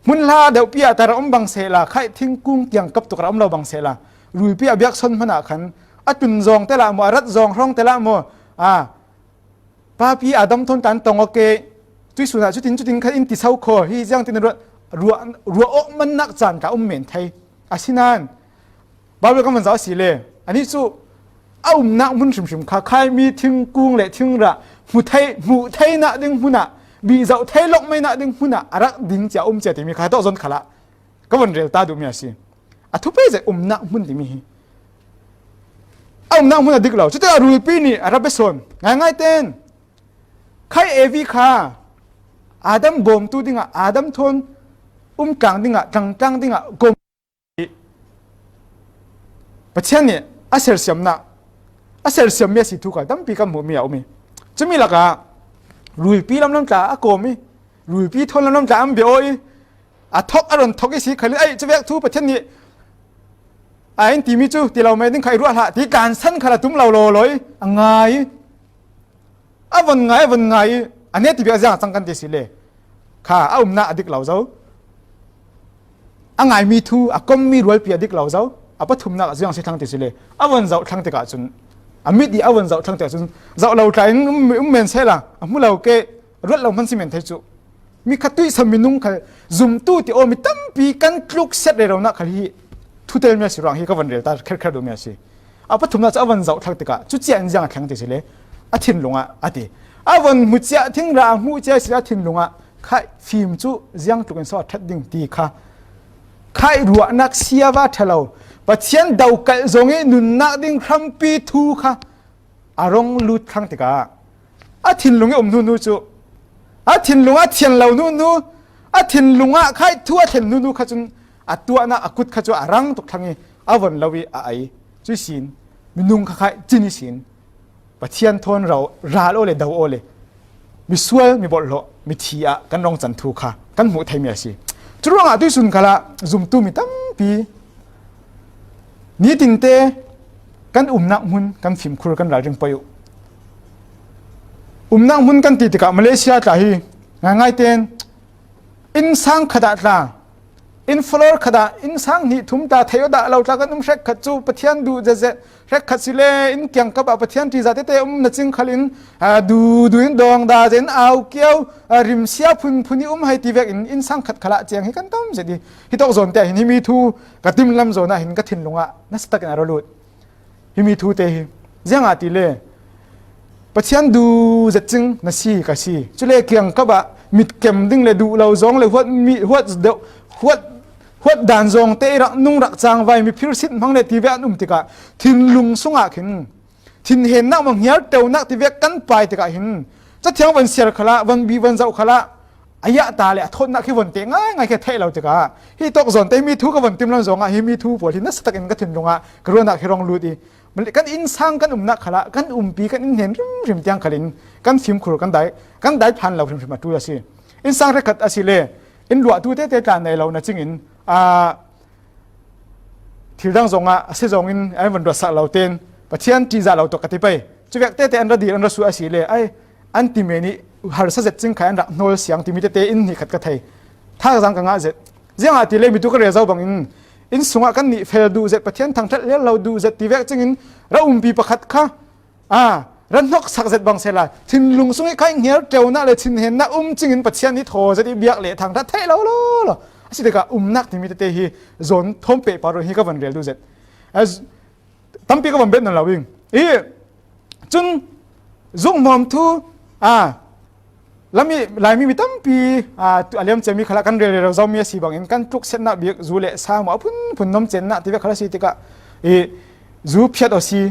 Hmunhla deuhpi ah ta ra um bang sehla, khaih thingkung kiangkap tuk ra um lo bang sehla, ruipi a biak son hmanh ah khan a tun zawng te lah maw, a rat zawng hrawng te lah maw, a, papi Adam thawn tan tong awk e, tuisun ah cutin cutin khan in ti so kho hi, ziangtin ruah, ruah, ruah awk mannak caan ka um men thei. Asinain Baibal kan van zoh a si le, anih cu a umnak hmun hrimhrim kha khaimi thingkung le thingrah hmu thei, hmuh theinak ding hmun ah, bih zoh thei lawk meinak ding hmun ah a rak ding cia um cia timi kha tawh zon khalah ka von rel ta duhmi a si. A thupi zet umnak hmun timi hi. A umnak hmun a dik lo. Cuti a rulpi nih a ra bia sawn. Ngaingai ten khai Evi kha Adam bawmtu dingah, Adam thawn umtlang dingah, tlangtlang dingah gawm Pathian nih a sersiamnak, a sersiammi a si thu kha tampi kan hmuhmi a um i, cumi lakah ruipi lamlam tla a kawm i, ruipi thawn lamlam tla an bia aw i, a thawk a ron thawk i si khalin, ai, cuvek thu Pathian nih a in timi cu ti lo mai ding kha i ruah hlah ti tlansan khal a tum lo lawlaw i a ngai i, a von ngai, a von ngai i, a ne ti bia ziang a cang kan ti si le. kha a umna a dik lo zo. A ngaimi thu, a kommi rualpi a dik lo zo. A pathumnak ziang si thlang ti si le, a von zoh thlang tikah cun, a mit i a von zoh thlang tikah cun, zoh lo tla in um, um men sehla, a hmu lo ke, ruat lo hman si men thei cu. Mi kha tuihsan minung khal, zumtu ti aw mi tampi kan tluk set reronak khal hi thutel mi a si ruang hi ka von rel ta kherkher duhmi a si. A pathumnak cu a von zoh thlang tikah, cucia in ziang a thlang ti si le, a thinlung ah a ti. A von hmu cia, thingra a hmuh cia si le, a thinlung ah khaih fim cu ziang tluk in so a ṭhat ding ti kha, khaih ruahnak siava ṭha lo, Pathian dokalh zong i nunnak ding hrampi thu kha a rung lut thlang tikah, a thinlung i um hnu hnu cu, a thinlung ah thian lo hnu hnu, a thinlung ah khaih thu a thlen hnu hnu kha cun, a tuahnak a kut kha cu a rang tuk thlang i, a von lo i a ei. Cui sin, minung kha khaih cin i sin, Pathian thawn ral aw le do aw le, misual, mi bawlhhlawh, mithi ah kan rung can thu kha kan hmuh theimi a si. Curuangah tuisun khalah zumtu mi tampi nitinte kan umnak hmun kan fimkhur kan ralring poi uh. Umnak hmun kan ti tikah Malaysia tla hi ngaingai tein innsang khat ah tla, inn floor khat ah innsang hnih thum tla, thei aw dah lo tla kan um hrekkhat cu Pathian duh zetzet, hrekkhat si le inn kiangkap ah Pathian ṭihzah tete um na cing khal in, aa, duhduh in dawngda zet in au kiau, aa, rimsia phunphun i um hai ti vekin innsang khat khalah ciang hi kan tam zet i, hitawk zawn te ah hin himi thu ka timlam zawn ah hin ka thinlung ah nasa takin a ra lut. Himi thute hi ziangahtile Pathian duh zet cing na si ka si. Cule kiangkap ah mitkem ding le duh lo zong le huat mi, huat deuh, huat, huat dan zong te i rak nung rak cangvai, miphir sit hmang le tivek an um tikah thinlung sungah khin thinhennak mah hniar teunak tivek kan pai tikah hin Cathiang van siar khalah, van bih van zoh khalah, a yah ta le a thawtnak khi von teh ngaingai khi a theih lo tikah, hi tawk zawn te himi thu ka von timlam zongah himi thu pawl hi nasa takin ka thinlung ah ka ruahnak khi rung lut i, kan innsang kan umnak khalah, kan umpi, kan innhen hrimhrim tiang khalin kan fimkhur kan dai, kan dai phan lo hrimhrim a ṭul a si. Innsang hrekkhat a si le, inn luahtu tete tla nei lo na cingin, aa, thil dang zongah a si zongin an van ruatsak lo tein Pathian ṭihzah lo tuk ka ti pei. Cuvek tete an ra dil, an ra suah a si le, ai, an ti men i harsa zet cing kha an rak hnawl siang timi tete inn hnih khat ka thei. Thakzang ka ngah zet. Ziangahtile mitu ka rel zo bangin inn sungah kan nih fel duh zet, Pathian thangṭhat lel lo duh zet tivek cingin ra umpi pakhat kha, aa, ra hnoksak zet bang sehla, thinlung sung i khaih hniar teunak le thinhennak um cingin Pathian nih thaw zet i biak le thangṭhat theih lo lo lo a si tikah umnak timi tete hi zawn thawm pehpar uh hi ka van rel duh zet. Aa, tampi ka van bet nawn lo ding i, cun zuk hmawm thu, aa, Lami, Laimi mi tampi, aa, tu-, a liam ciami khalah kan rel rero zomi a si bangin kan tluk setnak bik zu le sa maw a phunphun nom cennak tivek khal a si tikah i, zu phiat aw si,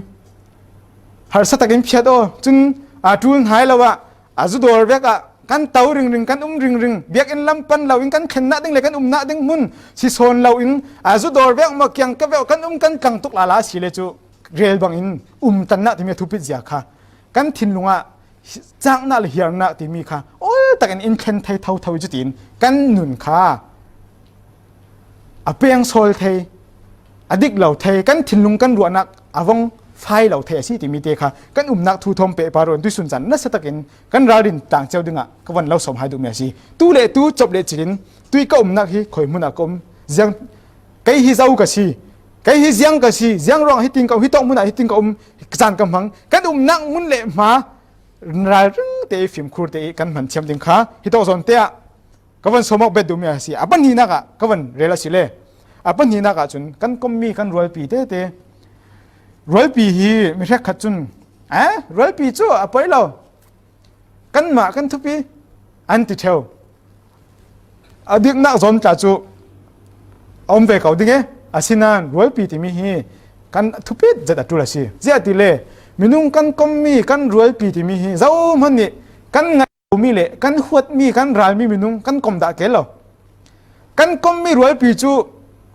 harsa takin phiat aw. Cun, aa, ṭul hnai lo ah a zu dawr vek ah kan to ringring, kan um ringring, biakinn lam pan loin kan thlennak ding le kan umnak ding hmun si sawn loin a zu dawr vek maw, kiangkap vek kan um kan tlang tuk lala a si le cu rel bangin umtannak timi a thupit zia kha kan thinlung ah caknak le hiarnak timi kha awl takin in thlen thei thotho i cutin kan nun kha a peng sawl thei, a dik lo thei, kan thinlung kan ruahnak a vong fai lo thei a si timi te kha kan umnak thu thawm pehpar uh an tuisun can nasa takin kan ralrin tlang cio dingah ka von lo sawm hai duhmi a si. Tu le tu cop le cilin tui ka umnak hi khawi hmun ah ka um, ziang, kei hi zo ka si, kei hi ziang ka si, ziang ruang hi ting ka um, hi tawk hmun ah hi ting ka um, ka caan ka hmang, kan umnak ngun le hma ralring te i fimkhur te i kan hman thiam ding kha hi tawk zawn te ah ka van sawm awk bet duhmi a si. A pahnihnak ah ka van rel a si le, a pahnihnak ah cun kan kommi kan rualpi tete, rualpi hi mi hrekkhat cun, eh, rualpi cu a poi lo, kanmah kan thupi an ti ṭheu. A diknak zawn tla cu a um ve ko ding e, asinain rualpi timi hi kan thupit zet a ṭul a si. Ziahtile minung kan kommi kan rualpi timi hi zohman nih kan ngaihmi le kan huatmi, kan ralmi minung kan kom dah kel lo. Kan kommi rualpi cu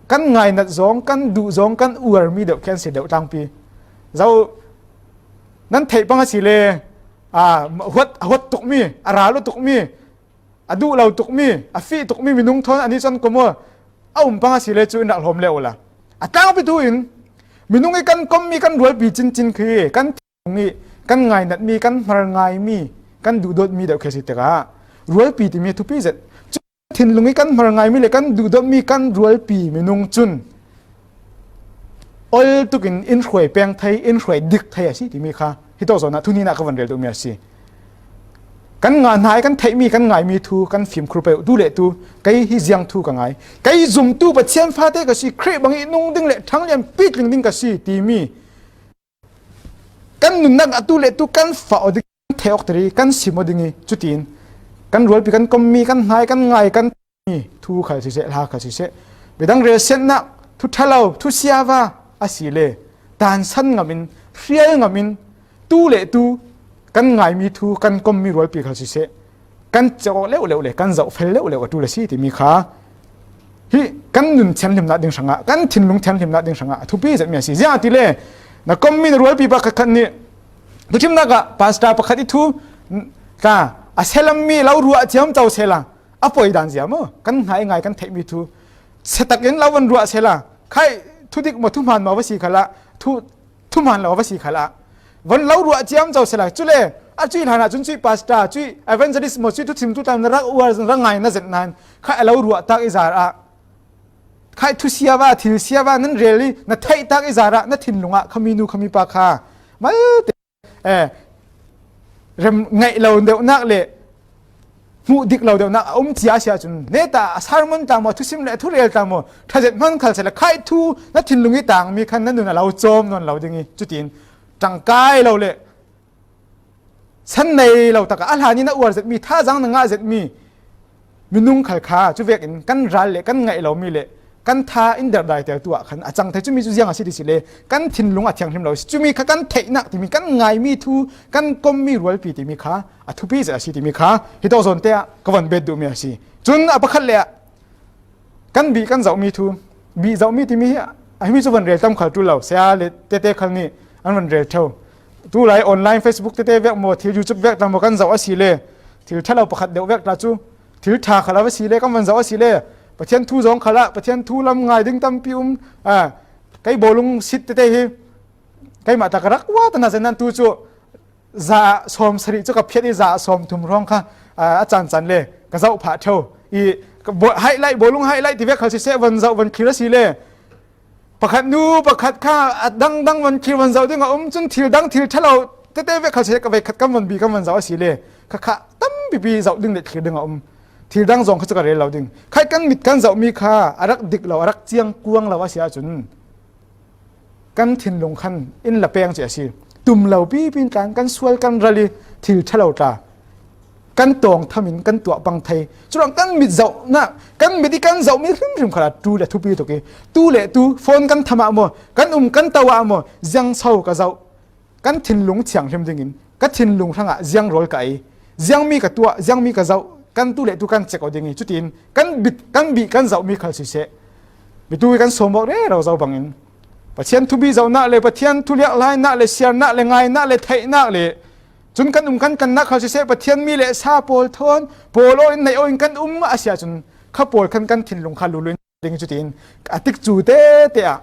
kan ngainat zong, kan duh zong, kan uarmi deuh khi an si deuh tlangpi. Zo nan theih pang a si le, aa, huat, a huat tukmi, a ral uh tukmi, a duh lo tukmi, a fih tukmi minung thawn an i cun kom aw, a um pang a si le cu in rak hlawm le uhla. A tlangpi tu in minung i kan kommi kan rualpi cincin khi kan thinlung i kan ngainatmi, kan hmar ngaimi, kan duhdawtmi deuh khi a si tikah rualpi timi thupi zet. Cu thinlung i kan hmar ngai mi le kan duhdawt mi kan rualpi minung cun ol tukin in hruai peng thei, in hruai dik thei a si timi kha hi tawk zawnah thuninah ka van rel duhmi a si. Kan ngah hna i kan theihmi, kan ngaimi thu kan fimkhur peuh tu le tu kei hi ziang thu ka ngai. Kei zumtu Pathian fate ka si, Khrih bangih nung ding le ṭhanglian pitling ding ka si timi kan nunnak a tu le tu kan fah aw ding, kan theih awk tiri kan sim aw ding i, cutin kan rualpi, kan kommi, kan hnai, kan ngai, kan mi thu khal siseh, hla khal siseh, midang relsiatnak, thu ṭhalo, thu siava a si le tansan ngamin, hrial ngamin, tu le tu kan ngaimi thu, kan kommi rualpi khal siseh, kan cek awk leuleu le kan zoh fel leuleu a ṭul a si timi kha hi kan nun thianhlimnak ding hrangah, kan thinlung thianhlimnak ding hrangah a thupi zetmi a si. Ziangahtile na kommi, na rualpi pakhatkhat nih thuṭhimnak ah pastor pakhat i thu tla a sialammi lo ruah ciamco sehla a poi dan zia maw? Kan hnai ngai kan theihmi thu siatak in lo van ruah sehla, khai thudik maw, thuhmaan maw va si khalah, thu thuhmaan lo va si khalah, van lo ruah ciamco sehla. Cule a cuih hlanah cun cuih pastor, cuih evangelist maw, cuih thuthimtu tla na rak uar, na rak ngai na zet nain khai a lo ruah tak i zarah, khai thu siava, thil siava nan rel i na theih tak i zarah na thinlung ah khami nu, khami pa kha malte eh, rem ngaih lo deuhnak le hmuh dik lo deuhnak a um cia a si ahcun, neta a sermon tla maw, a thusim le a thurel tla maw, ṭhazet hman khal sehla, khaih thu na thinlung i tangmi khan na nun a lo cawm nawn lo ding i, cutin ṭangkai lo le san nei lo takah a hlan i na uar zetmi, thazaang na ngah zetmi minung khal kha, cu vekin kan ral le kan ngaih lomi le kan tha in derhdaitertu ah khan a cang thei. Cumi cu ziang a si ti si le, kan thinlung a thianghlim lo a si. Cumi kha kan theihnak timi, kan ngaimi thu, kan kommi rualpi timi kha a thupi zet a si timi kha hi tawk zawnte ah ka van bet duhmi a si. Cun a pakhat le ah kan bih kan zohmi thu, bih zohmi timi hi a himi cu van rel tam khal ṭul lo, saya le tete khal nih an van rel ṭheu. Tulai online, Facebook tete vek maw, thil YouTube vek tla maw kan zoh a si le, thil ṭhalo pakhat deuh vek tla cu, thil ṭha khal a va si le, kan van zoh a si le, Pathian thu zong khalah Pathian thu lam ngai ding tampi um. A, kei bawlung sit tete hi keimah ta ka rak uat a na zen nan tu cu za sawm sarih cu ka phiat i za sawm thum hrawng kha, a, a caan caan le ka zoh phah ṭheu i, ka baw-, highlight, bawlung highlight ti vek khal siseh, van zoh van thlir a si le, pakhat nu pakhat kha a dangdang van thlir van zoh ding a um, cun thil dang, thil ṭhalo tete vek khal siseh, ka veikhat kan van bi kan van zoh a si le, kha kha tampipi zoh ding le thlir ding a um. Thil dang zong kha cu ka rel lo ding. Khai kan mit kan zohmi kha a rak dik lo, a rak ciang kuang lo a si ahcun, kan thinlung khan in la peng cia a si. Tum lo pipi in tlan kan sual kan ral i thil ṭhalo tla kan tawng tham in kan tuah pang thei. Curuang kan mit zohnak, kan mit i kan zohmi hrimhrim khalah ṭul a thupi tuk i, tu le tu phone kan tham ah maw, kan um kan to ah maw, ziang so ka zoh, kan thinlung thianghlim dingin ka thinlung hrangah ziang rawl ka ei, ziangmi ka tuah, ziangmi ka zoh, kan tu le tu kan cek aw ding i, cutin kan bit, kan bih kan zohmi khal siseh, mitu i kan sawm awk rero zo bangin Pathian thupi zohnak le Pathian thuliak lainak le siarnak le ngainak le theihnak le cun kan um kan kannak khal siseh, Pathian mi le sa pawl thawn pawl aw in neih aw in kan um a si ahcun, kha pawl khan kan thinlung kha lulu in ding i, cutin a tikcu tete ah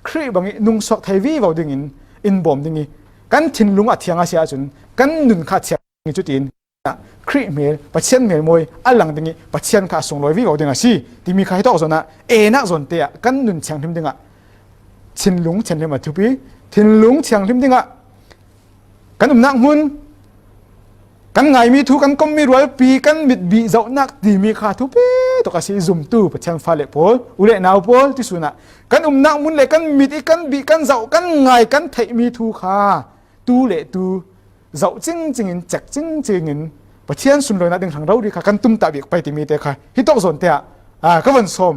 Khrih bangih nungsuak thei vivo dingin in bawm ding i, kan thinlung a thiang a si ahcun kan nun kha thiang ding i, cutin Khrih hmel, Pathian hmel mawi a lang ding i, Pathian kha a sunglawi vivo ding a si timi kha hi tawk zawnah enak zawnte ah kan nun thianghlim dingah thinlung thianghlim a thupi. Thinlung thianghlim dingah kan umnak hmun, kan ngaimi thu, kan kommi rualpi, kan mitbih zohnak timi kha thupi tuk a si. Zumtu Pathian fale pawl, u le nau pawl, ti sunah kan umnak hmun le kan mit i kan bih, kan zoh, kan ngai, kan theihmi thu kha tu le tu zoh cingcing in, cek cingcing in Pathian sunlawinak ding hrang rori kha kan tumtah bik pei timi te kha hi tawk zawnte ah, aa, ka van sawm,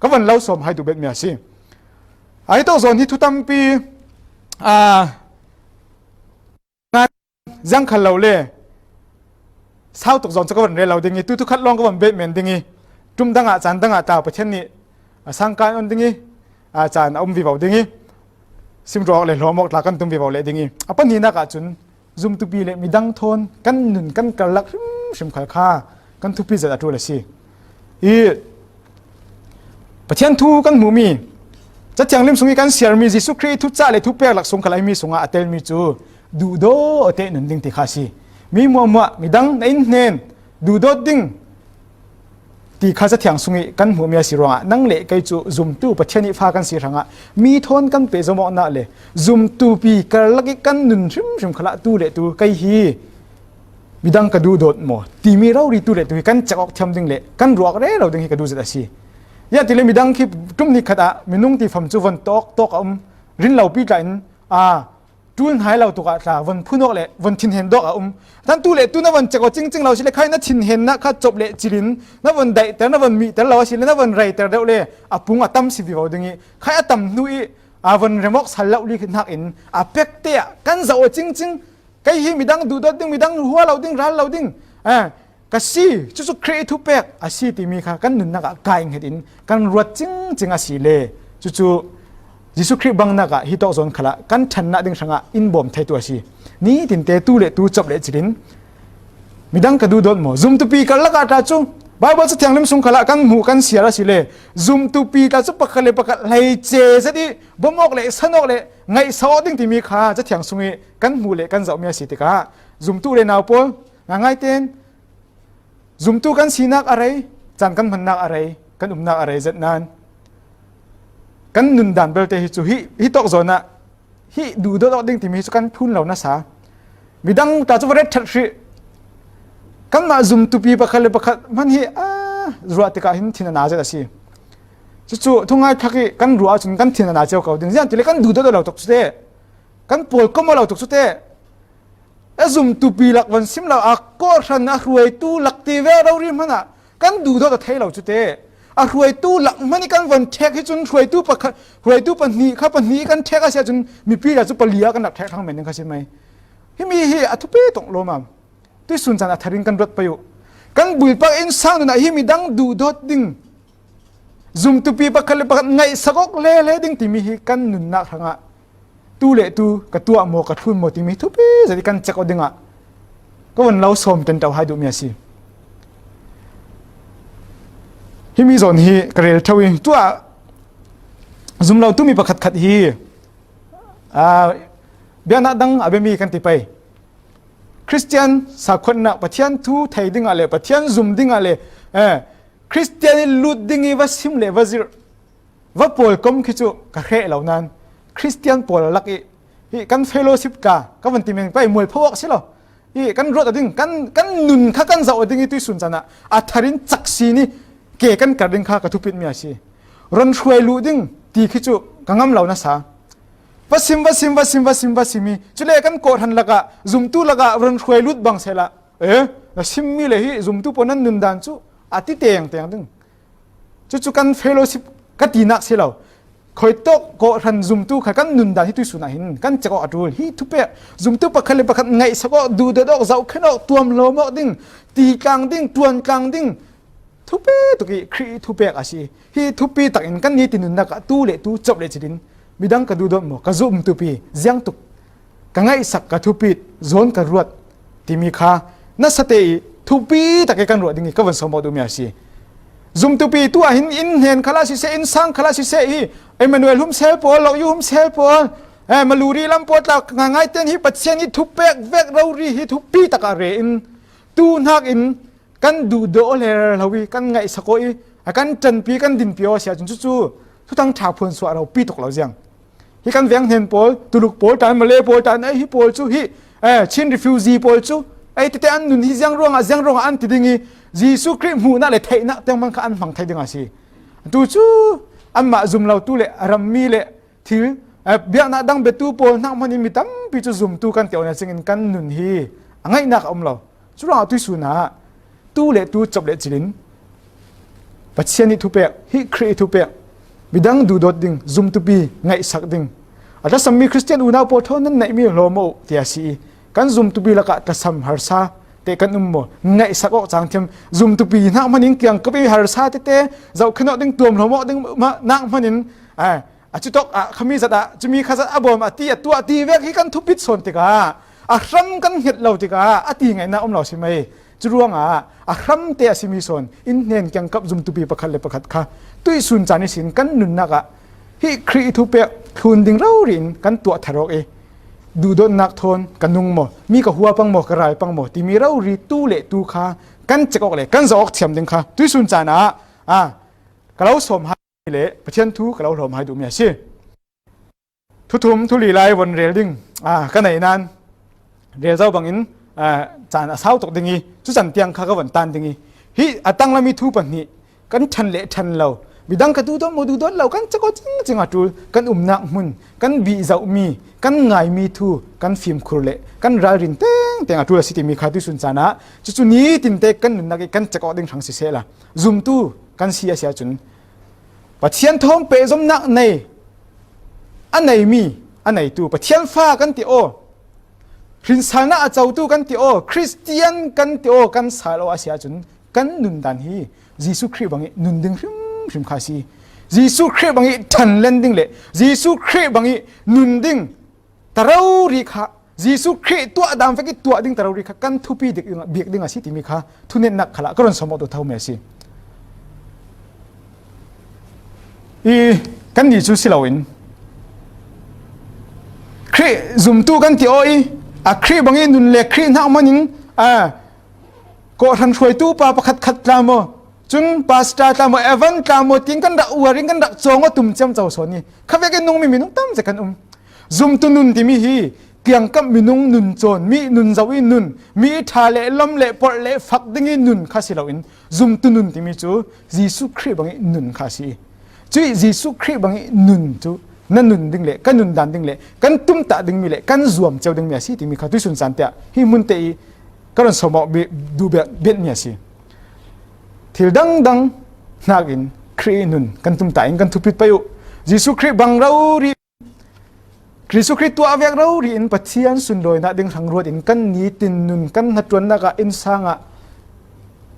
ka van lo sawm hai duh betmi a si. Aa, hi tawk zawn hi thu tampi, aa, ziang khal lo le sau tuk zawn cu ka van rel lo ding i, tu tu khat lawng ka van bet men ding i, ṭum dangah, caan dangah tla Pathian nih a sang kan on ding i, aa, caan a um vivo ding i, simrawk le hlawm awk tla kan tum vivo leh ding i, a pahnihnak ah cun zumtupi le midang thawn kan nun kan karlak hrimhrim khal kha kan thupi zet a ṭul a si. I Pathian thu kan hmuhmi, Cathiang lim sung i kan siarmi Jesuh Khrih i thucah le thupek lak sung khal a himi sungah a telmi cu duhdaw a teh nun ding ti kha a si. Mi hmuahhmuah midang na in hnen duhdawt ding, ti kha Cathiang sungih kan hmuhmi a si ruangah nang le kei cu zumtu Pathian ih fa kan si hrangah mi thawn kan pehzom awknak le zumtupi karlak ih kan nun hrimhrim khalah tu le tu kei hi midang ka duhdawt maw timi rori tu le tu hi kan cek awk thiam ding le kan ruah rero ding hi ka duh zet a si. Ziangahtile midang khi ṭum ni khat ah minung tifam cu von tawk tawk a um, rinlopi tla in aa ṭul hnai lo tuk ah tla von phun awk le von thinhen dawk a um. Tan tu le tu na von cek aw cingcing lo si le khai na thinhennak kha cop le cilin na von daihter na von mihter lo a si le na von reiter deuh le a pung a tam si vivo ding ih khai a tam hnu ih aa von remawk sal lo li hnak in a pekte ah kan zoh aw cingcing. Kei hi midang duhdawt ding, midang hua lo ding, ral lo ding, eh, ka si, cucu Khrih ih thupek a si timi kha kan nunnak ah kai hnget in kan ruat cingcing a si le cucu Jesuh Khrih bangnak ah hi tawk zawn khalah kan ṭhannak ding hrangah in bawm theitu a si. Nitinte tu le tu cop le cilin midang ka duhdawt maw? Zumtupi karlak ah tla cu Baibal Cathiang lim sung khalah kan hmuh kan siar a si le zumtupi tla cu pakhat le pakhat hleice zet ih bawm awk le san awk le ngaihsa awk ding timi kha Cathiang sungih kan hmuh le kan zohmi a si tikah zumtu le nau pawl ngaingai tein zumtu kan sinak a rei, caan kan hmannak a rei, kan umnak a rei zet nain kan nundan belte hi cu hi, hi tawk zawn ah hi duhdawt awk ding timi hi cu kan thlun lo nasa. Midang ta cu va ret ṭhat hrih. Kanmah zumtupi pakhat le pakhat hman hi a ruah tikah hin thin a na zet a si. Cucu thungai thlak ih kan ruah ahcun kan thin a na cio ko ding. Ziangahtile kan duhdawt aw lo tuk cu teh, kan pawlkom aw lo tuk cu teh, a zumtupi lak von sim lo a kawhhran a hruaitu lak ti ve rori hmanah kan duhdawt aw thei lo cu teh. A hruaitu lak hmanh ih kan von ṭhek hi cun hruaitu pakhat, hruaitu pahnih kha pahnih ih kan ṭhek a si ahcun mipi ta cu pali ah kan rak ṭhek thlang men ding kha si mai. Himi hi a thupi tuk lawmmam. Tuihsun caan a thar in kan ruat pei uh. Kan builpak innsang nun ah hi midang duhdawt ding, zumtupi pakhat le pakhat ngaihsak awk lele ding timi hi kan nunnak hrangah tu le tu ka tuah maw, ka thlun maw timi thupi zet ih kan cek aw dingah ka vun lo sawm ṭanṭo hai duhmi a si. Himi zawn hi ka rel ṭheu ih tuah zum lo tumi pakhatkhat hi, aa, biaknak dang a biami kan ti pei. Khristian sakhuatnak Pathian thu thei dingah le Pathian zum dingah le, eh, Khristian ih lut ding ih va sim le va zirh, va pawlkom khi cu ka hreh lo nain Khristian pawl lak ih hi kan fellowship tla ka van ti men pei mualpho awk si lo. Hi kan ruat aw ding, kan, kan nun kha kan zoh aw ding ih tuihsun caan ah a thar in cak si ni ke kan kar ding kha ka thupitmi a si. Ron hruai luh ding ti khi cu ka ngam lo nasa. Va sim, va sim, va sim, va sim, va sim ih cule kan kawhhran lakah zumtu lakah ron hruai lut bang sehla, eh, na simmi le hi zumtu pawl nan nundan cu a ti tengteng ding. Cucu kan fellowship ka tinak si lo. Khuitawk kawhhran zumtu kha kan nundan hi tuihsun ah hin kan cek awk a ṭul. Hi thupek zumtu pakhat le pakhat ngaihsak awk, duhdawt awk, zohkhenh awk, tuamhlawm awk ding, ti tlang ding, ṭuan tlang ding, thupi tuk ih Khrih ih thupek a si. Hi thupi takin kan nitin nunnak ah tu le tu cop le cilin midang ka duhdawt maw, ka zumtupi ziangtuk ka ngaihsak, ka thupit, zawn ka ruat timi kha nasa te ih thupi tak ih kan ruah ding ih ka von sawm awk duhmi a si. Zumtupi tu ah hin inn hnen khalah siseh, innsang khalah siseh hi Emmanuel humsel pawl, Lokyu humsel pawl, eh, Maluri lam pawl tla ngaingai tein hi Pathian ih thupek vek rori hi thupi tak ah re in tu hnakin kan duhdawt aw lel lo ih kan ngaihsak aw ih a kan ṭanpi kan dinpi aw a si ahcun cucu Thuthang ṭha phuan suah ropi tuk lo ziang. Hi kan veng hnen pawl, Tuluk pawl ṭan, Malay pawl ṭan, ei hi pawl cu hi, eh, Chin refugee pawl cu ei tete an nun hi ziang ruangah, ziang ruangah an ti ding ih Jesuh Khrih hmuhnak le theihnak tiang hman kha an hmang thei ding a si. Tu cu anmah zum lo tu le a rammi le thil, eh, biaknak dang biatu pawl hnak hmanh in mi tampi cu zumtu kan ti awk nih cingin kan nun hi a ngaihnak a um lo. Curuangah tuihsun ah tu le tu cop le cilin Pathian ih thupek, hi Khrih ih thupek, midang duhdawt ding, zumtupi ngaihsak ding, a tlasammi Khristian unau pawl thawn nan neihmi hlawm aw uh, tiah a si ih kan zumtupi lakah tlasam harsa te kan um maw? Ngaihsak awk cang thiam, zumtupi hnak hmanh in kiangkap ih harsa tete zohkhenh awk ding, tuamhlawm awk ding mah nak hmanh in, eh, a cutawk ah khami zat ah cumi kha zat a bawm a ti a tuah ti vek hi kan thupit sawn tikah a hram kan hnget lo tikah a ti ngaihnak um lo si mai. Curuangah a hram te a simi sawn inn hnen kiangkap zumtupi pakhat le pakhat kha tuihsun caan ihsin kan nunnak ah hi Khrih ih thupek thlun ding rori in kan tuah thar awk ih duhdawtnak thawn ka nung maw, mi ka hua pang maw, ka ral pang maw timi rori tu le tu kha kan cek awk le kan zoh awk thiam ding kha tuisun caan ah, a, ka lo sawm hai le Pathian thu ka lo hlawm hai duhmi a si. Thuthum thuli lai von rel ding, a, ka nei nan rel zo bangin, a, caan a sau tok ding i, cu can tiang kha ka von tan ding i, hi a tanglam i thu pahnih, kan ṭhan le ṭhan lo, midang ka duhdawt maw duhdawt lo, kan cek aw cingcing a ṭul, kan umnak hmun, kan bih zohmi, kan ngaimi thu, kan fimkhur le kan ralrin tengteng a ṭul a si timi kha tuisun caan ah cucu nitinte kan nunnak i kan cek awk ding hrang sisehla, zumtu kan si a si ahcun, Pathian thawng pehzomnak nei, a neimi, a neitu, Pathian fa kan ti aw, hrinsalnak a cotu kan ti aw, Khristian kan ti aw, kan sal aw a si ahcun kan nundan hi Jesuh Khrih bangih nun ding hrimhrim kha a si. Jesuh Khrih bangih ṭhanlen ding le Jesuh Khrih bangih nun ding ta rori kha, Jesuh Khrih tuah dam vek i tuah ding ta rori kha kan thupi dik ding, bik ding a si timi kha thunetnak khalah ka run sawm awk tu tho mi a si. I kan ni cu si loin Khrih zumtu kan ti aw i, a Khrih bangih nun le Khrih hnak manin, a, kawhhran hruaitu pa pakhat khat tla maw, cun pastor tla maw, evan tla maw, tin kan rak uar in kan rak cawng aw tum ciamco sawn i, kha vekin nungmi minung tam zet kan um. Zumtu nun timi hi tiangkap minung nun cawn, mi nun zoh i nun, mi ṭha le lawm le porh le fak ding i nun kha si loin, zumtu nun timi cu Jesuh Khrih bangih nun kha a si. Cuih Jesuh Khrih bangih nun cu na nun ding le kan nundan ding le kan tumtah dingmi le kan zuam cio dingmi a si timi kha tuisun caan tiah hi hmun te i ka run sawm awk bi-, duh biak, biakmi a si. Thil dangdang hnakin Khrih nun kan tumtah in kan thupit pei uh. Jesuh Khrih bang rori, Jesuh Khrih tuah vek rori in Pathian sunlawinak ding hrang ruat in kan nitin nun kan hnaṭuannak ah innsang ah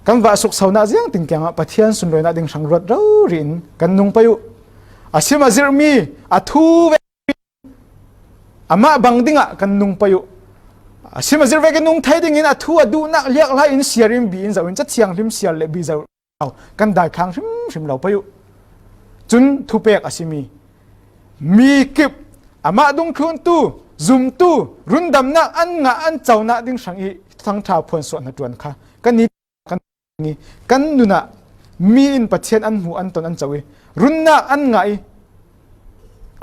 kan vah suksonak ziangtin kiangah Pathian sunlawinak ding hrang ruat rori in kan nung pei uh. A sim a zirhmi a thu ve amah bang dingah kan nung pei uh. A sim a zirh vekin nung thei dingin a thu a duhnak liak lai in siar in bi in zoh in Cathianghlim siar le bi zoh kan daithlang hrimhrim lo pei uh. Cun thupek a simi mi kip, amah dungthluntu, zumtu, rundamnak an ngah an conak ding hrang i Thuthang ṭha phuansuah hnaṭuan kha kan ni kan, kan nun ah mi in Pathian an hmuh an ton an co i, runnak an ngah i,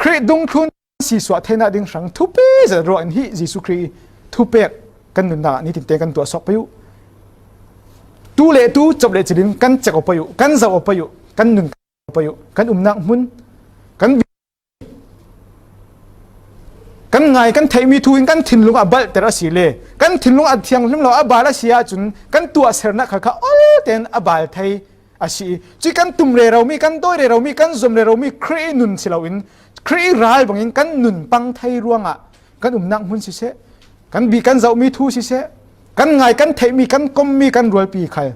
Khrih dungthlun sisuah theinak ding hrang thupi zet ruah in hi Jesuh Khrih i thupek kan nunnak ah nitinte kan tuah suak pei uh. Tu le tu cop le cilin kan cek aw pei uh, kan zoh aw pei uh, kan nun pei uh, kan umnak hmun, kan, kan ngai kan theihmi thu in kan thinlung a balhter a si le kan thinlung a thianghlim lo a bal a si ahcun kan tuahsernak khal kha ol tein a bal thei a si i, cuih kan tum reromi, kan dawi reromi, kan zuam reromi Khrih nun si loin Khrih ral bangin kan nun pang thei ruangah kan umnak hmun siseh, kan bih kan zohmi thu siseh, kan ngai kan theihmi, kan kommi, kan rualpi khal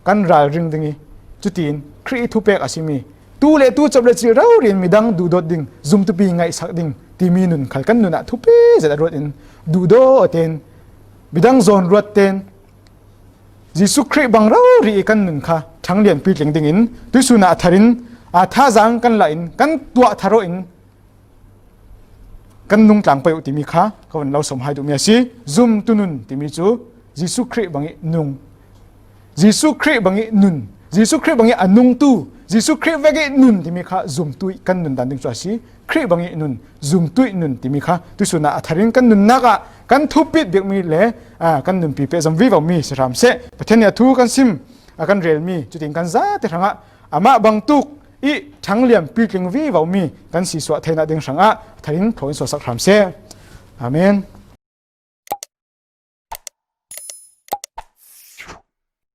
kan ralring ding i, cutiin Khrih i thupek a simi tu le tu cop le cil rori in midang duhdawt ding, zumtupi ngaihsak ding timi nun khal kan nun ah thupi zet a ruat in duhdaw tein midang zawn ruat tein Jesuh Khrih bang rori i kan nun kha ṭhanglian pitling dingin tuisun ah a thar in, a thazaang kan lah in kan tuah thar aw in kan nung tlang pei uh timi kha ka vun lo sawm hai duhmi a si. Zumtu nun timi cu Jesuh Khrih bangih nung, Jesuh Khrih bangih nun, Jesuh Khrih bangih a nungtu, Jesuh Khrih vekih nun timi kha zumtu i kan nundan ding cu a si. Khrih bangih nun, zumtu i nun timi kha tuisun ah a thar in kan nunnak ah kan thupit bikmi le, aa, kan nunpi pehzom vivomi si hram seh. Pathian nih a thu kan sim, a kan relmi cutin kan zate hrangah amah bangtuk i ṭhanglian pitling vivomi kan sisuah theinak ding hrangah a thar in thawh in suahsak hram seh. Amen.